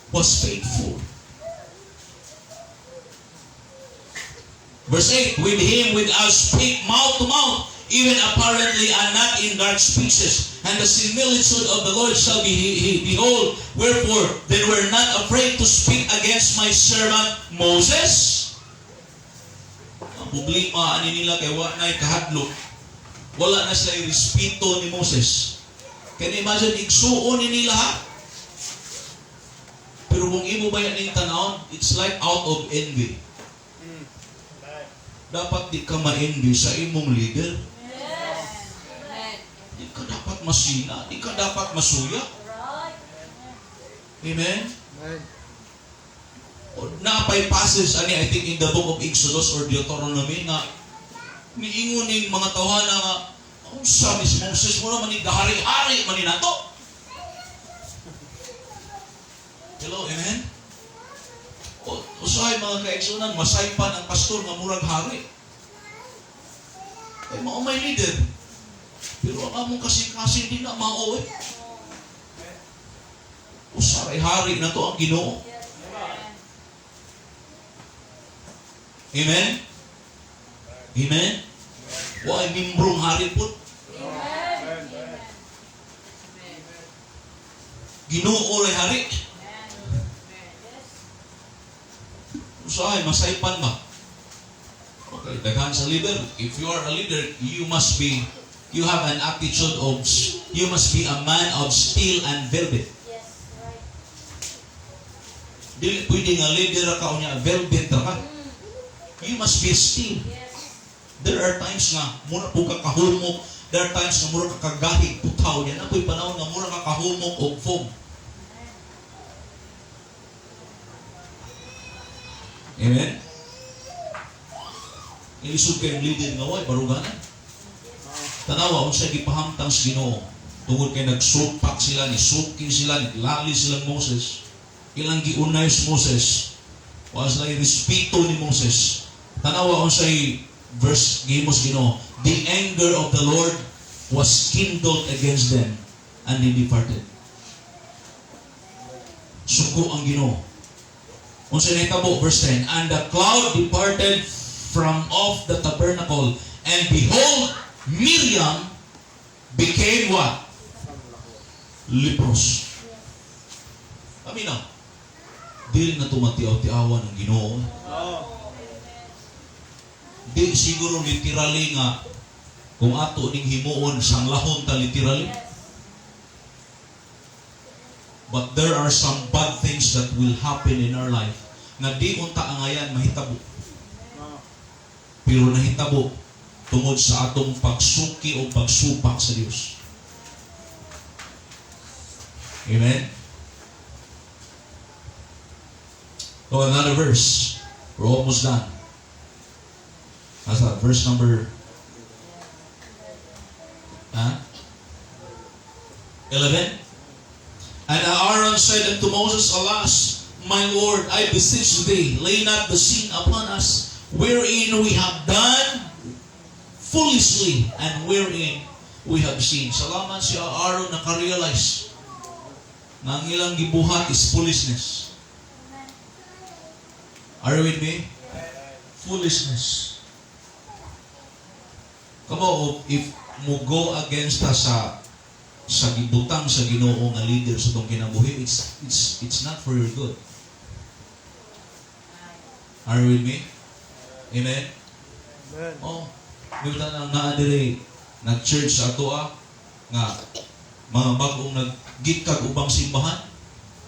was faithful. Verse 8, "With him with us speak mouth to mouth, even apparently and not in dark speeches. And the similitude of the Lord shall be he. Behold, wherefore then were not afraid to speak against my servant Moses?" Ang problema ani nila kay wa na'y kahadlok. Wala na sila respeto ni Moses. Can you imagine, igsuon ni nila, ha? Pero kung imo ba yan tanawon, it's like out of envy. Dapat di ka ma-envy sa imong leader. Yes. Amen. Di ka dapat masina, di ka dapat masuya. Right. Amen? Amen. O, napay passage ani, I think in the book of Exodus or Deuteronomy, nga niingon ning mga tawhana nga, "Unsa ni si Moses mo naman ni gahari-hari man ni nato?" Hello, amen? O, usahay, mga kaigsuonan, masaypan ang pastor nga murag hari. Kay mao may leader. Pero ang among kasing-kasing di na mao eh. Usahay hari na to ang Ginoo. Yes. Amen? Amen? Why mimbrong hari po? Amen. Amen. Ginoo ray hari. Yes. Usahay, masaypan ba? Okay, daghan sa leader. If you are a leader, you have an attitude of, you must be a man of steel and velvet. Yes, right. Dili pwede nga leader ka unya velvet ra ka. You must be steel. There are times nga mura po ka kahumok. There are times nga mura ka kagahig putaw yan. Ako'y panahon nga mura ka kahumok og foam. Amen? Ilisod kayong leader nga way baruganan. Tanawa unsa gipahamtang sa Ginoo tungod kay nagsupak sila, nisuki sila, niglali sila Moses. Ilang giunay si Moses. Wa sila respeto ni Moses. Tanawa unsay verse gihimo sa Ginoo. The anger of the Lord was kindled against them and they departed. Suko ang Ginoo. Unsa nahitabo, verse 10, "And the cloud departed from off the tabernacle, and behold, Miriam became" what? "Leprous." Kami na. Dili na tumatiaw-tiawan ng Ginoo. Di siguro literally nga kung ato ning himuon sanglahon ta literally. But there are some bad things that will happen in our life nga di unta angayan mahitabo. Pero nahitabo tungod sa atong pagsuki o pagsupak sa Dios. Amen? Oh, another verse. We're almost done. That's that. Verse number, huh? 11. "And Aaron said unto Moses, Alas, my Lord, I beseech thee, lay not the sin upon us, wherein we have done foolishly and wherein we have sinned." Salamat si Aaron naka-realize na ang ilang gibuhat is foolishness. Are you with me? Foolishness. Kamo, if mo go against ta sa gibutang sa Ginoo nga leader sa atong kinabuhi, it's not for your good. Are you with me? Amen? Amen. Oh, di ba nang naa diri nag-church sa ato nga mga bag-ong naggikag ubang simbahan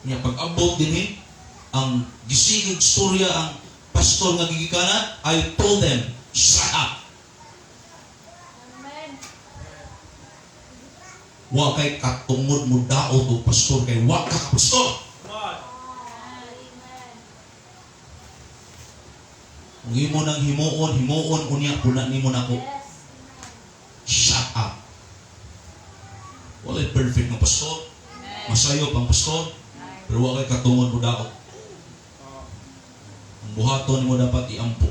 nya pag-abot dinhi ang gisigig storya ang pastor nga gigikanan, I told them, "Shut up." Amen. Wa kay katungod mo daot og pastor kay wa ka ka pastor. Come on. Amen. Kung imo nang himuon, himuon unya puna nimo nako. Yes. Shut up. Wala perfect nga pastor. Masayop ang pastor, pero wa kay katungod mo daot. Ang buhaton mo dapat iampo.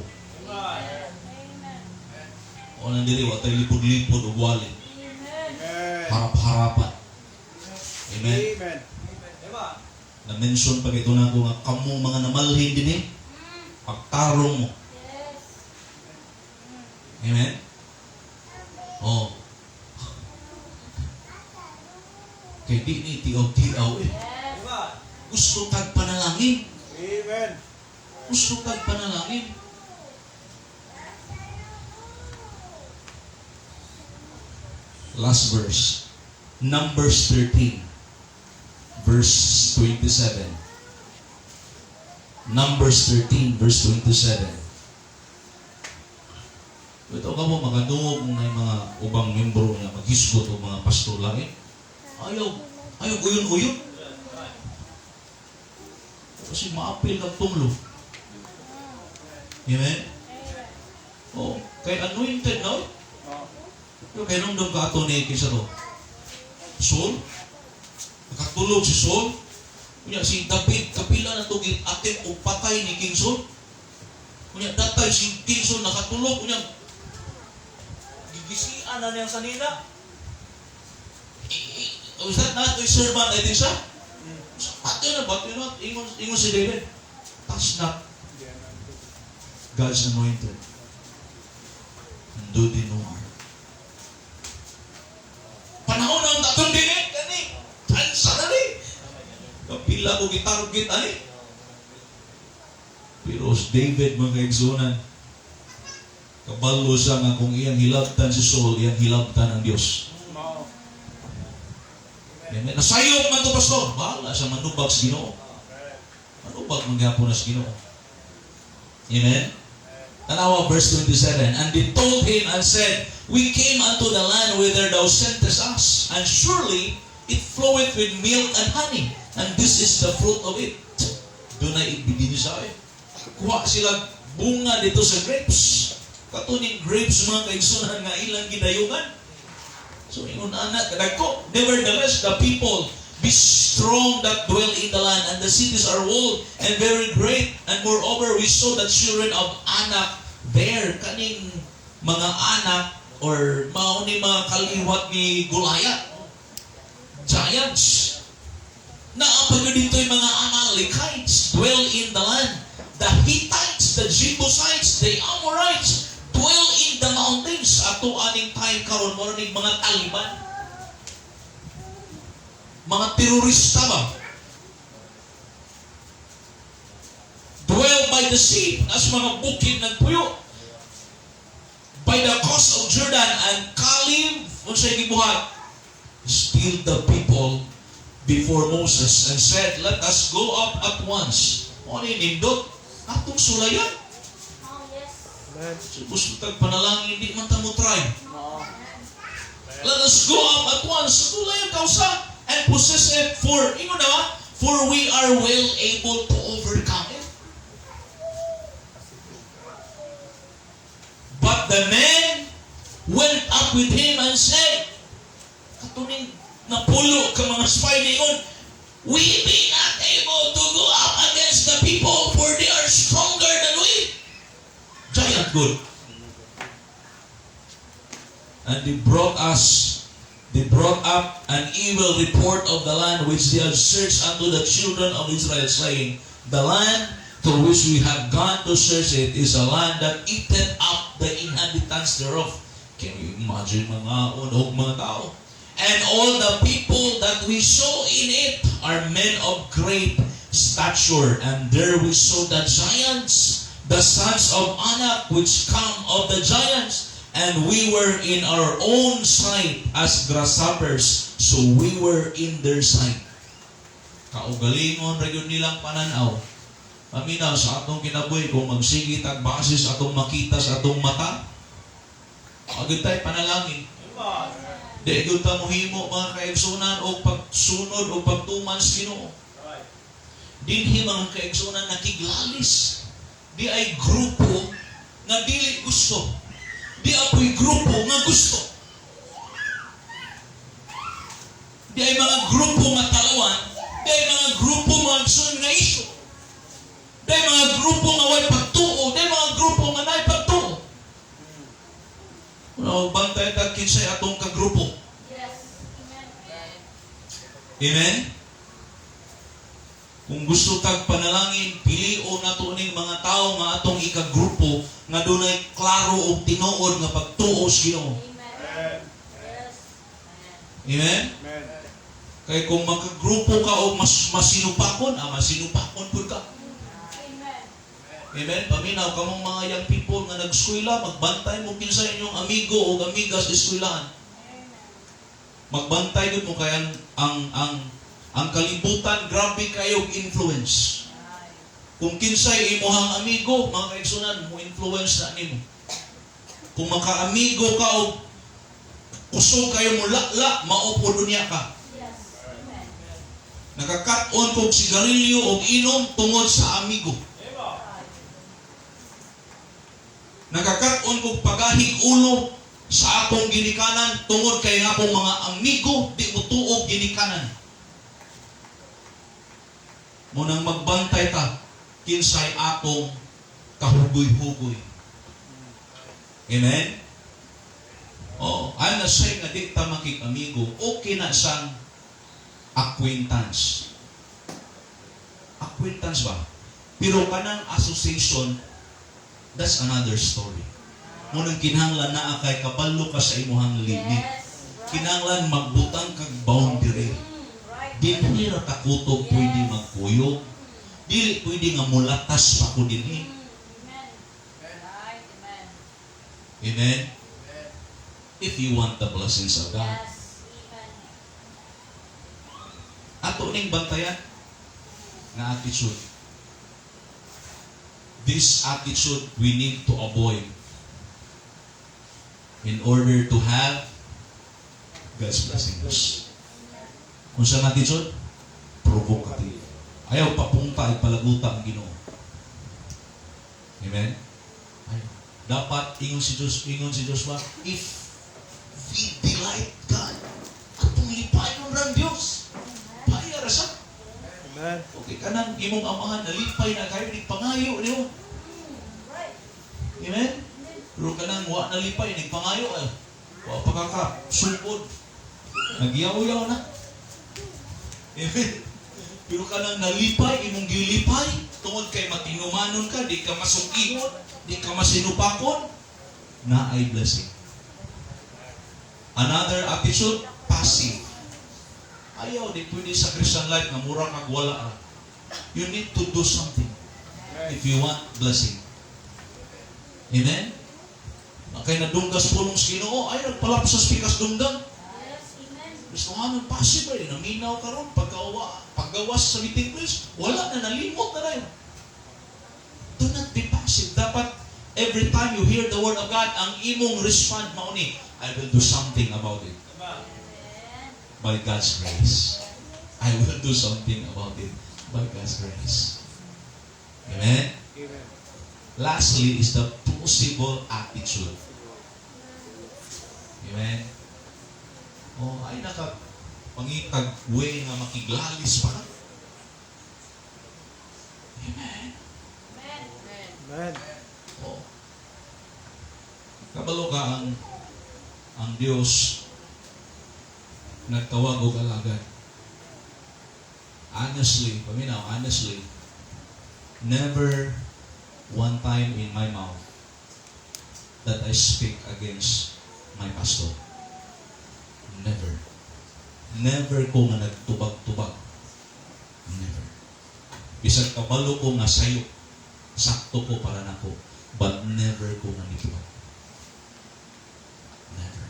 O nang dili, wa tay lipod-lipod ug wali. Amen. Harap-harapan. Amen. Amen. Na-mention pa ito na ako nga kamo mga namalhin din eh. Pagtarong mo. Amen? Oh. Kay di ni tiaw-tiaw eh. Gusto kag panalangin. Amen. Gusto kag panalangin. Last verse. Numbers 13, verse 27. Numbers 13, verse 27. Ito ka mo, makadungog na yung mga ubang membro nga maghisgot o mga pastor lang eh. Ayaw, ayaw, uyon-uyon. Kasi maapil kag tunglo. Amen? Oh, kay anointed no? Pero kay nung ka ato ni kinsa to? Saul? Nakatulog si Saul. Unya si David kapila na to attempt og patay ni King Saul. Unya datay si King Saul nakatulog, unya gigisian na niyang sanina. Was that not a servant, I think siya? Patay na, batay na. Ingon, ingon si David, "Touch not God's anointed and do thee no harm." Panahon na ang tatong dili, kani, chance na ni. Kapila ko gitarget ani. Pero si David, mga kaigsunan, kabalo siya nga kung iyang hilabtan si Saul, iyang hilabtan ang Diyos. Mao. Amen. Nasayop man to, pastor. Bahala siya manubag sa Ginoo. Manubag man gyapon na sa Ginoo. Amen. Tanawa verse 27. "And they told him and said, 'We came unto the land whither thou sentest us, and surely it floweth with milk and honey, and this is the fruit of it.'" Dunay ebidensya eh. Kuha sila bunga dito sa grapes. Katuning grapes, mga kaigsunan, nga ilang gidayugan. So ingon ana kadagko. "Nevertheless, the people be strong that dwell in the land, and the cities are walled and very great. And moreover, we saw the children of Anak there." Kaning mga anak or mao ni mga kaliwat ni Goliath. Giants. Naa pa gyud dito yung mga Amalekites dwell in the land. "The Hittites, the Jebusites, the Amorites dwell in the mountains." Ato aning time karon mo ning mga Taliban. Mga terorista ba? "Dwell by the sea," as mga bukid ng puyo. "By the coast of Jordan." And Caleb, unsay gibuhat? "Stilled the people before Moses and said, 'Let us go up at once.'" Mo ni nindot atong sulayan. Oh, yes. Amen. So, gusto tag panalangin, di man ta mo try. Mao. "Let us go up at once." Sulayan kausa "and possess it, for," ingon na, "for we are well able to overcome it." But the men went up with him and said, katuning napulo ka mga spy niyon, "We be not able to go up against the people, for they are stronger than we." Giant good. "And they brought up an evil report of the land which they had searched unto the children of Israel, saying, 'The land to which we have gone to search it is a land that eateth up the inhabitants thereof.'" Can you imagine mga og mga tao? "And all the people that we saw in it are men of great stature. And there we saw the giants, the sons of Anak, which come of the giants. And we were in our own sight as grasshoppers, so we were in their sight." Kaugalingon ra gyud nilang pananaw. Paminaw sa atong kinabuhi kung magsige tag basis atong makita sa atong mata. Agad tayo panalangin. Di gyud ta mohimo, mga kaigsunan, o pagsunod o pagtuman sa Ginoo. Dinhi, mga kaigsunan, nakiglalis. Di ay grupo nga dili gusto. Di apoy grupo nga gusto. Di ay mga grupo nga talawan. Una, bantay ta kinsay atong kagrupo. Yes. Amen. Amen? Kung gusto tag panalangin, pilion nato ning mga tao nga atong ikagrupo nga dunay klaro og tinuod nga pagtuo sa Ginoo. Amen. Yes. Amen? Amen. Kay kung makagrupo ka og mas masinupakon, masinupakon pud ka. Amen. Amen? Paminaw kamong mga young people nga nag-eskwela, magbantay mo kinsa inyong amigo o amiga sa eskwelahan. Amen. Magbantay gud mo kay ang kalibutan, grabe kayo influence. Kung kinsay imuhang amigo, mga kaigsunan, mo influence na nimo. Kung makaamigo ka og kusog kayo mo la, mao po dunya ka. Yes. Amen. Nakakat-on kog sigarilyo og inom tungod sa amigo. Nakakat-on kog pagahig ulo sa akong ginikanan tungod kay nga akong mga amigo di mo tuog ginikanan. Munang magbantay ta kinsay akong kahugoy-hugoy. Amen? Oh, I'm not saying nga di ta makig-amigo. Okay na siyang acquaintance. Acquaintance ba? Pero kanang association, that's another story. Munang kinahanglan naa kay kabalo ka sa imuhang limit. Yes. Right. Kinahanglan magbutang kag boundary. Right. Dili ra ta kutob pwede magkuyog. Dili pwede nga mulatas pa ko dinhi. Amen. Right. Amen. Amen? If you want the blessings of God. Yes. Amen. Ato ning bantayan nga attitude. This attitude we need to avoid in order to have God's blessings. Unsa nga attitude? Provocative. Ayaw papungta ay palaguta ang Ginoo. Amen? Ayaw. Dapat ingon si Joshua, if we delight God, atong lipayon rang Dios. Paya ra siya. Amen. Okay, kanang imong amahan nalipay na kayo ni pangayo niyo. Right. Amen? Pero kanang wa nalipay ni pangayo ay wa pa ka ka sugod. Nagyaw-yaw na. Amen. Pero kanang nalipay imong gilipay tungod kay matinumanon ka, di ka masukihon, di ka masinupakon, na ay blessing. Another attitude, passive. Ayaw, di pwede sa Christian life nga mura kag wala ra. You need to do something if you want blessing. Amen? Kay nadunggas pulong sa Ginoo, ay nagpalapsas pikas dunggan. Yes. Amen. Gusto passive ay naminaw karon pagkawa, paggawas sa meeting place, wala na, nalimot na rin. Do not be passive. Dapat every time you hear the word of God, ang imong respond mao ni, "I will do something about it." Amen. By God's grace. I will do something about it by God's grace. Amen? Amen. Lastly is the possible attitude. Amen? Oh, ay naka pangitag way nga makiglalis pa ka. Amen. Amen. Amen. Oh. Kabalo ka ang Dios nagtawag og alagad. Honestly, paminaw, honestly, never one time in my mouth that I speak against my pastor. Never. Never ko nga nagtubag-tubag. Never. Bisag kabalo ko nga sayo, sakto ko para nako, but never ko nga nitubag. Never.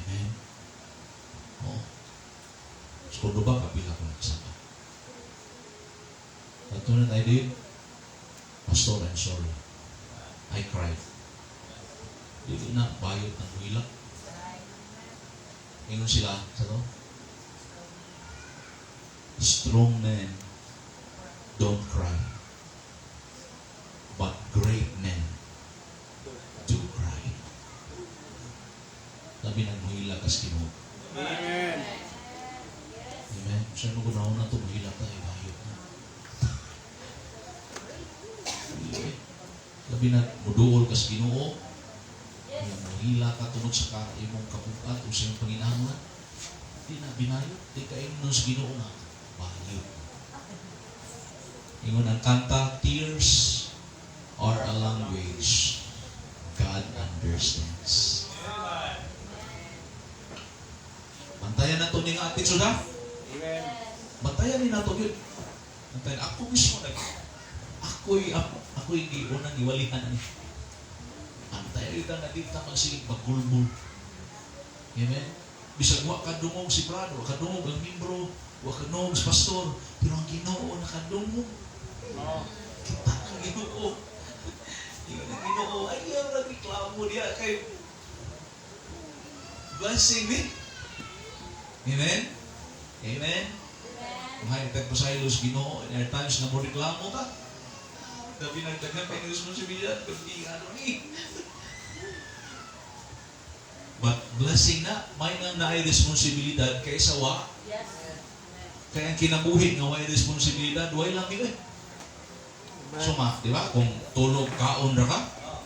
Amen. Oh. So, ba, kapila ko nagsama. But what I did, "Pastor, I'm sorry." I cried. Dili na, bayot ng wila. Ingon sila, sa to? "Strong men don't cry. But great men do cry." Labi nang muhila kas Ginoo. Amen. Amen. Siya mo guna na ito, muhila ka, bayot na. Dili. Labi na muduol kas Ginoo. Manghila ka tungod sa ka imong kabugat o sa imong panginahanglan. Di na binayo, di ka ingnon sa Ginoo nga bayo. Ingon ang kanta, "Tears are a language God understands." Bantayan nato ni nga attitude, ha? Amen. Bantayan ni nato yun. Bantayan. Ako mismo nag ako'y giunang giwalihan ani. Bantayan yun nga di ta magsigig magulbol. Amen? Bisag wa kadungog si Brad, wa kadungog ang membro, wa kadungog si pastor, pero ang Ginoo nakadungog. Oh. Kita ang Ginoo. Ingon ang Ginoo, ayaw ra reklamo diya kay blessing ni. Amen? Amen? Kung hay tagpasaylo sa Ginoo, in our times na mo reklamo ka, gabi nagdaghan pa yung responsibilidad, gabi ano ni. But blessing na, may nga naay responsibilidad kaysa wa. Kaya ang kinabuhi nga way responsibilidad, way lang yun eh. Amen. Suma, di ba? Kung tulog kaon ra ka,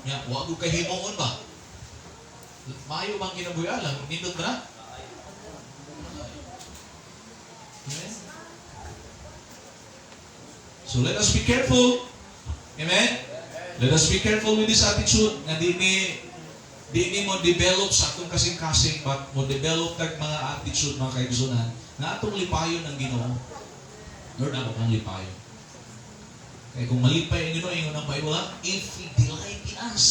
nya wa gud kay himuon ba? Maayo bang kinabuhi lang, nindot ba na? Amen? So let us be careful. Amen? Let us be careful with this attitude nga di ni mo develop sa atong kasing-kasing, but mo develop tag mga attitude, mga kaigsunan, nga atong lipayon ng Ginoo. Lord, ako kang lipayon. Kaya kung malipay ang Ginoo, ingon ang Bible, ha? If He delight in us,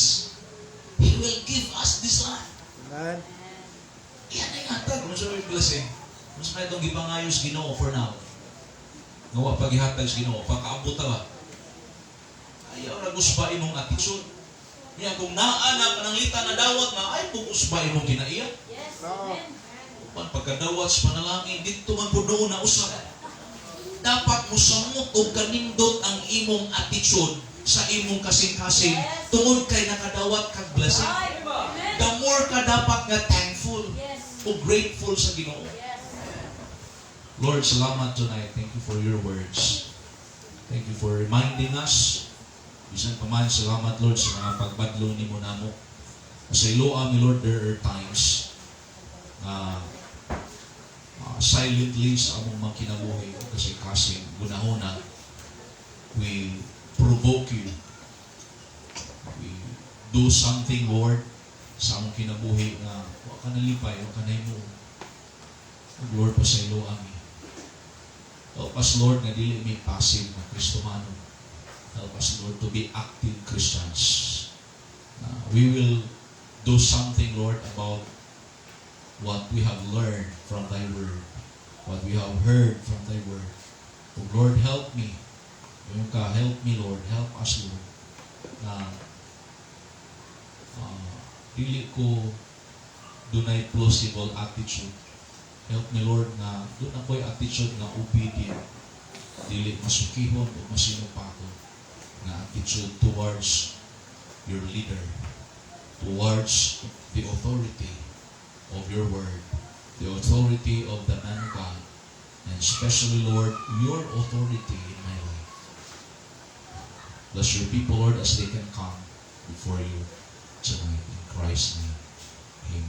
He will give us this land. Amen. Iyan ay hatag. Kung sa may blessing, kung sa itong gipangayos Ginoo for now, nga wa paghihatag sa Ginoo, pagkaabot ta ba? Ayaw ra gusba imong attitude. Niya kung naa na pananglitan na dawat na ay pug-usba imong kinaiya. No. Amen. Upan pagkadawat sa panalangin dito man pud doon na usab. Dapat mosamot og kanindot ang imong attitude sa imong kasing-kasing tungod kay nakadawat kag blessing. Right. Amen. The more ka dapat nga thankful o grateful sa Ginoo. Lord, salamat tonight. Thank you for your words. Thank you for reminding us. Bisan pa man, salamat, Lord, sa mga pagbadlo nimo namo. Sa iloa mi, Lord, there are times na silently sa among mga kinabuhi kasi kasi gunahona we provoke you. We do something, Lord, sa among kinabuhi nga wa ka nalipay, wa ka nahimo. Lord, pasayloa mi. Help us, Lord, nga dili mi passive na Kristohano. Help us, Lord, to be active Christians. We will do something, Lord, about what we have learned from Thy Word, what we have heard from Thy Word. Oh, Lord, help me. Yung ka, help me, Lord. Help us, Lord, na dili ko dunay plausible attitude. Help me, Lord, na duna ko'y attitude nga obedient. Dili masukihon o masinupakon nga attitude towards your leader, towards the authority of your word, the authority of the man of God, and especially, Lord, your authority in my life. Bless your people, Lord, as they can come before you tonight. In Christ's name, amen.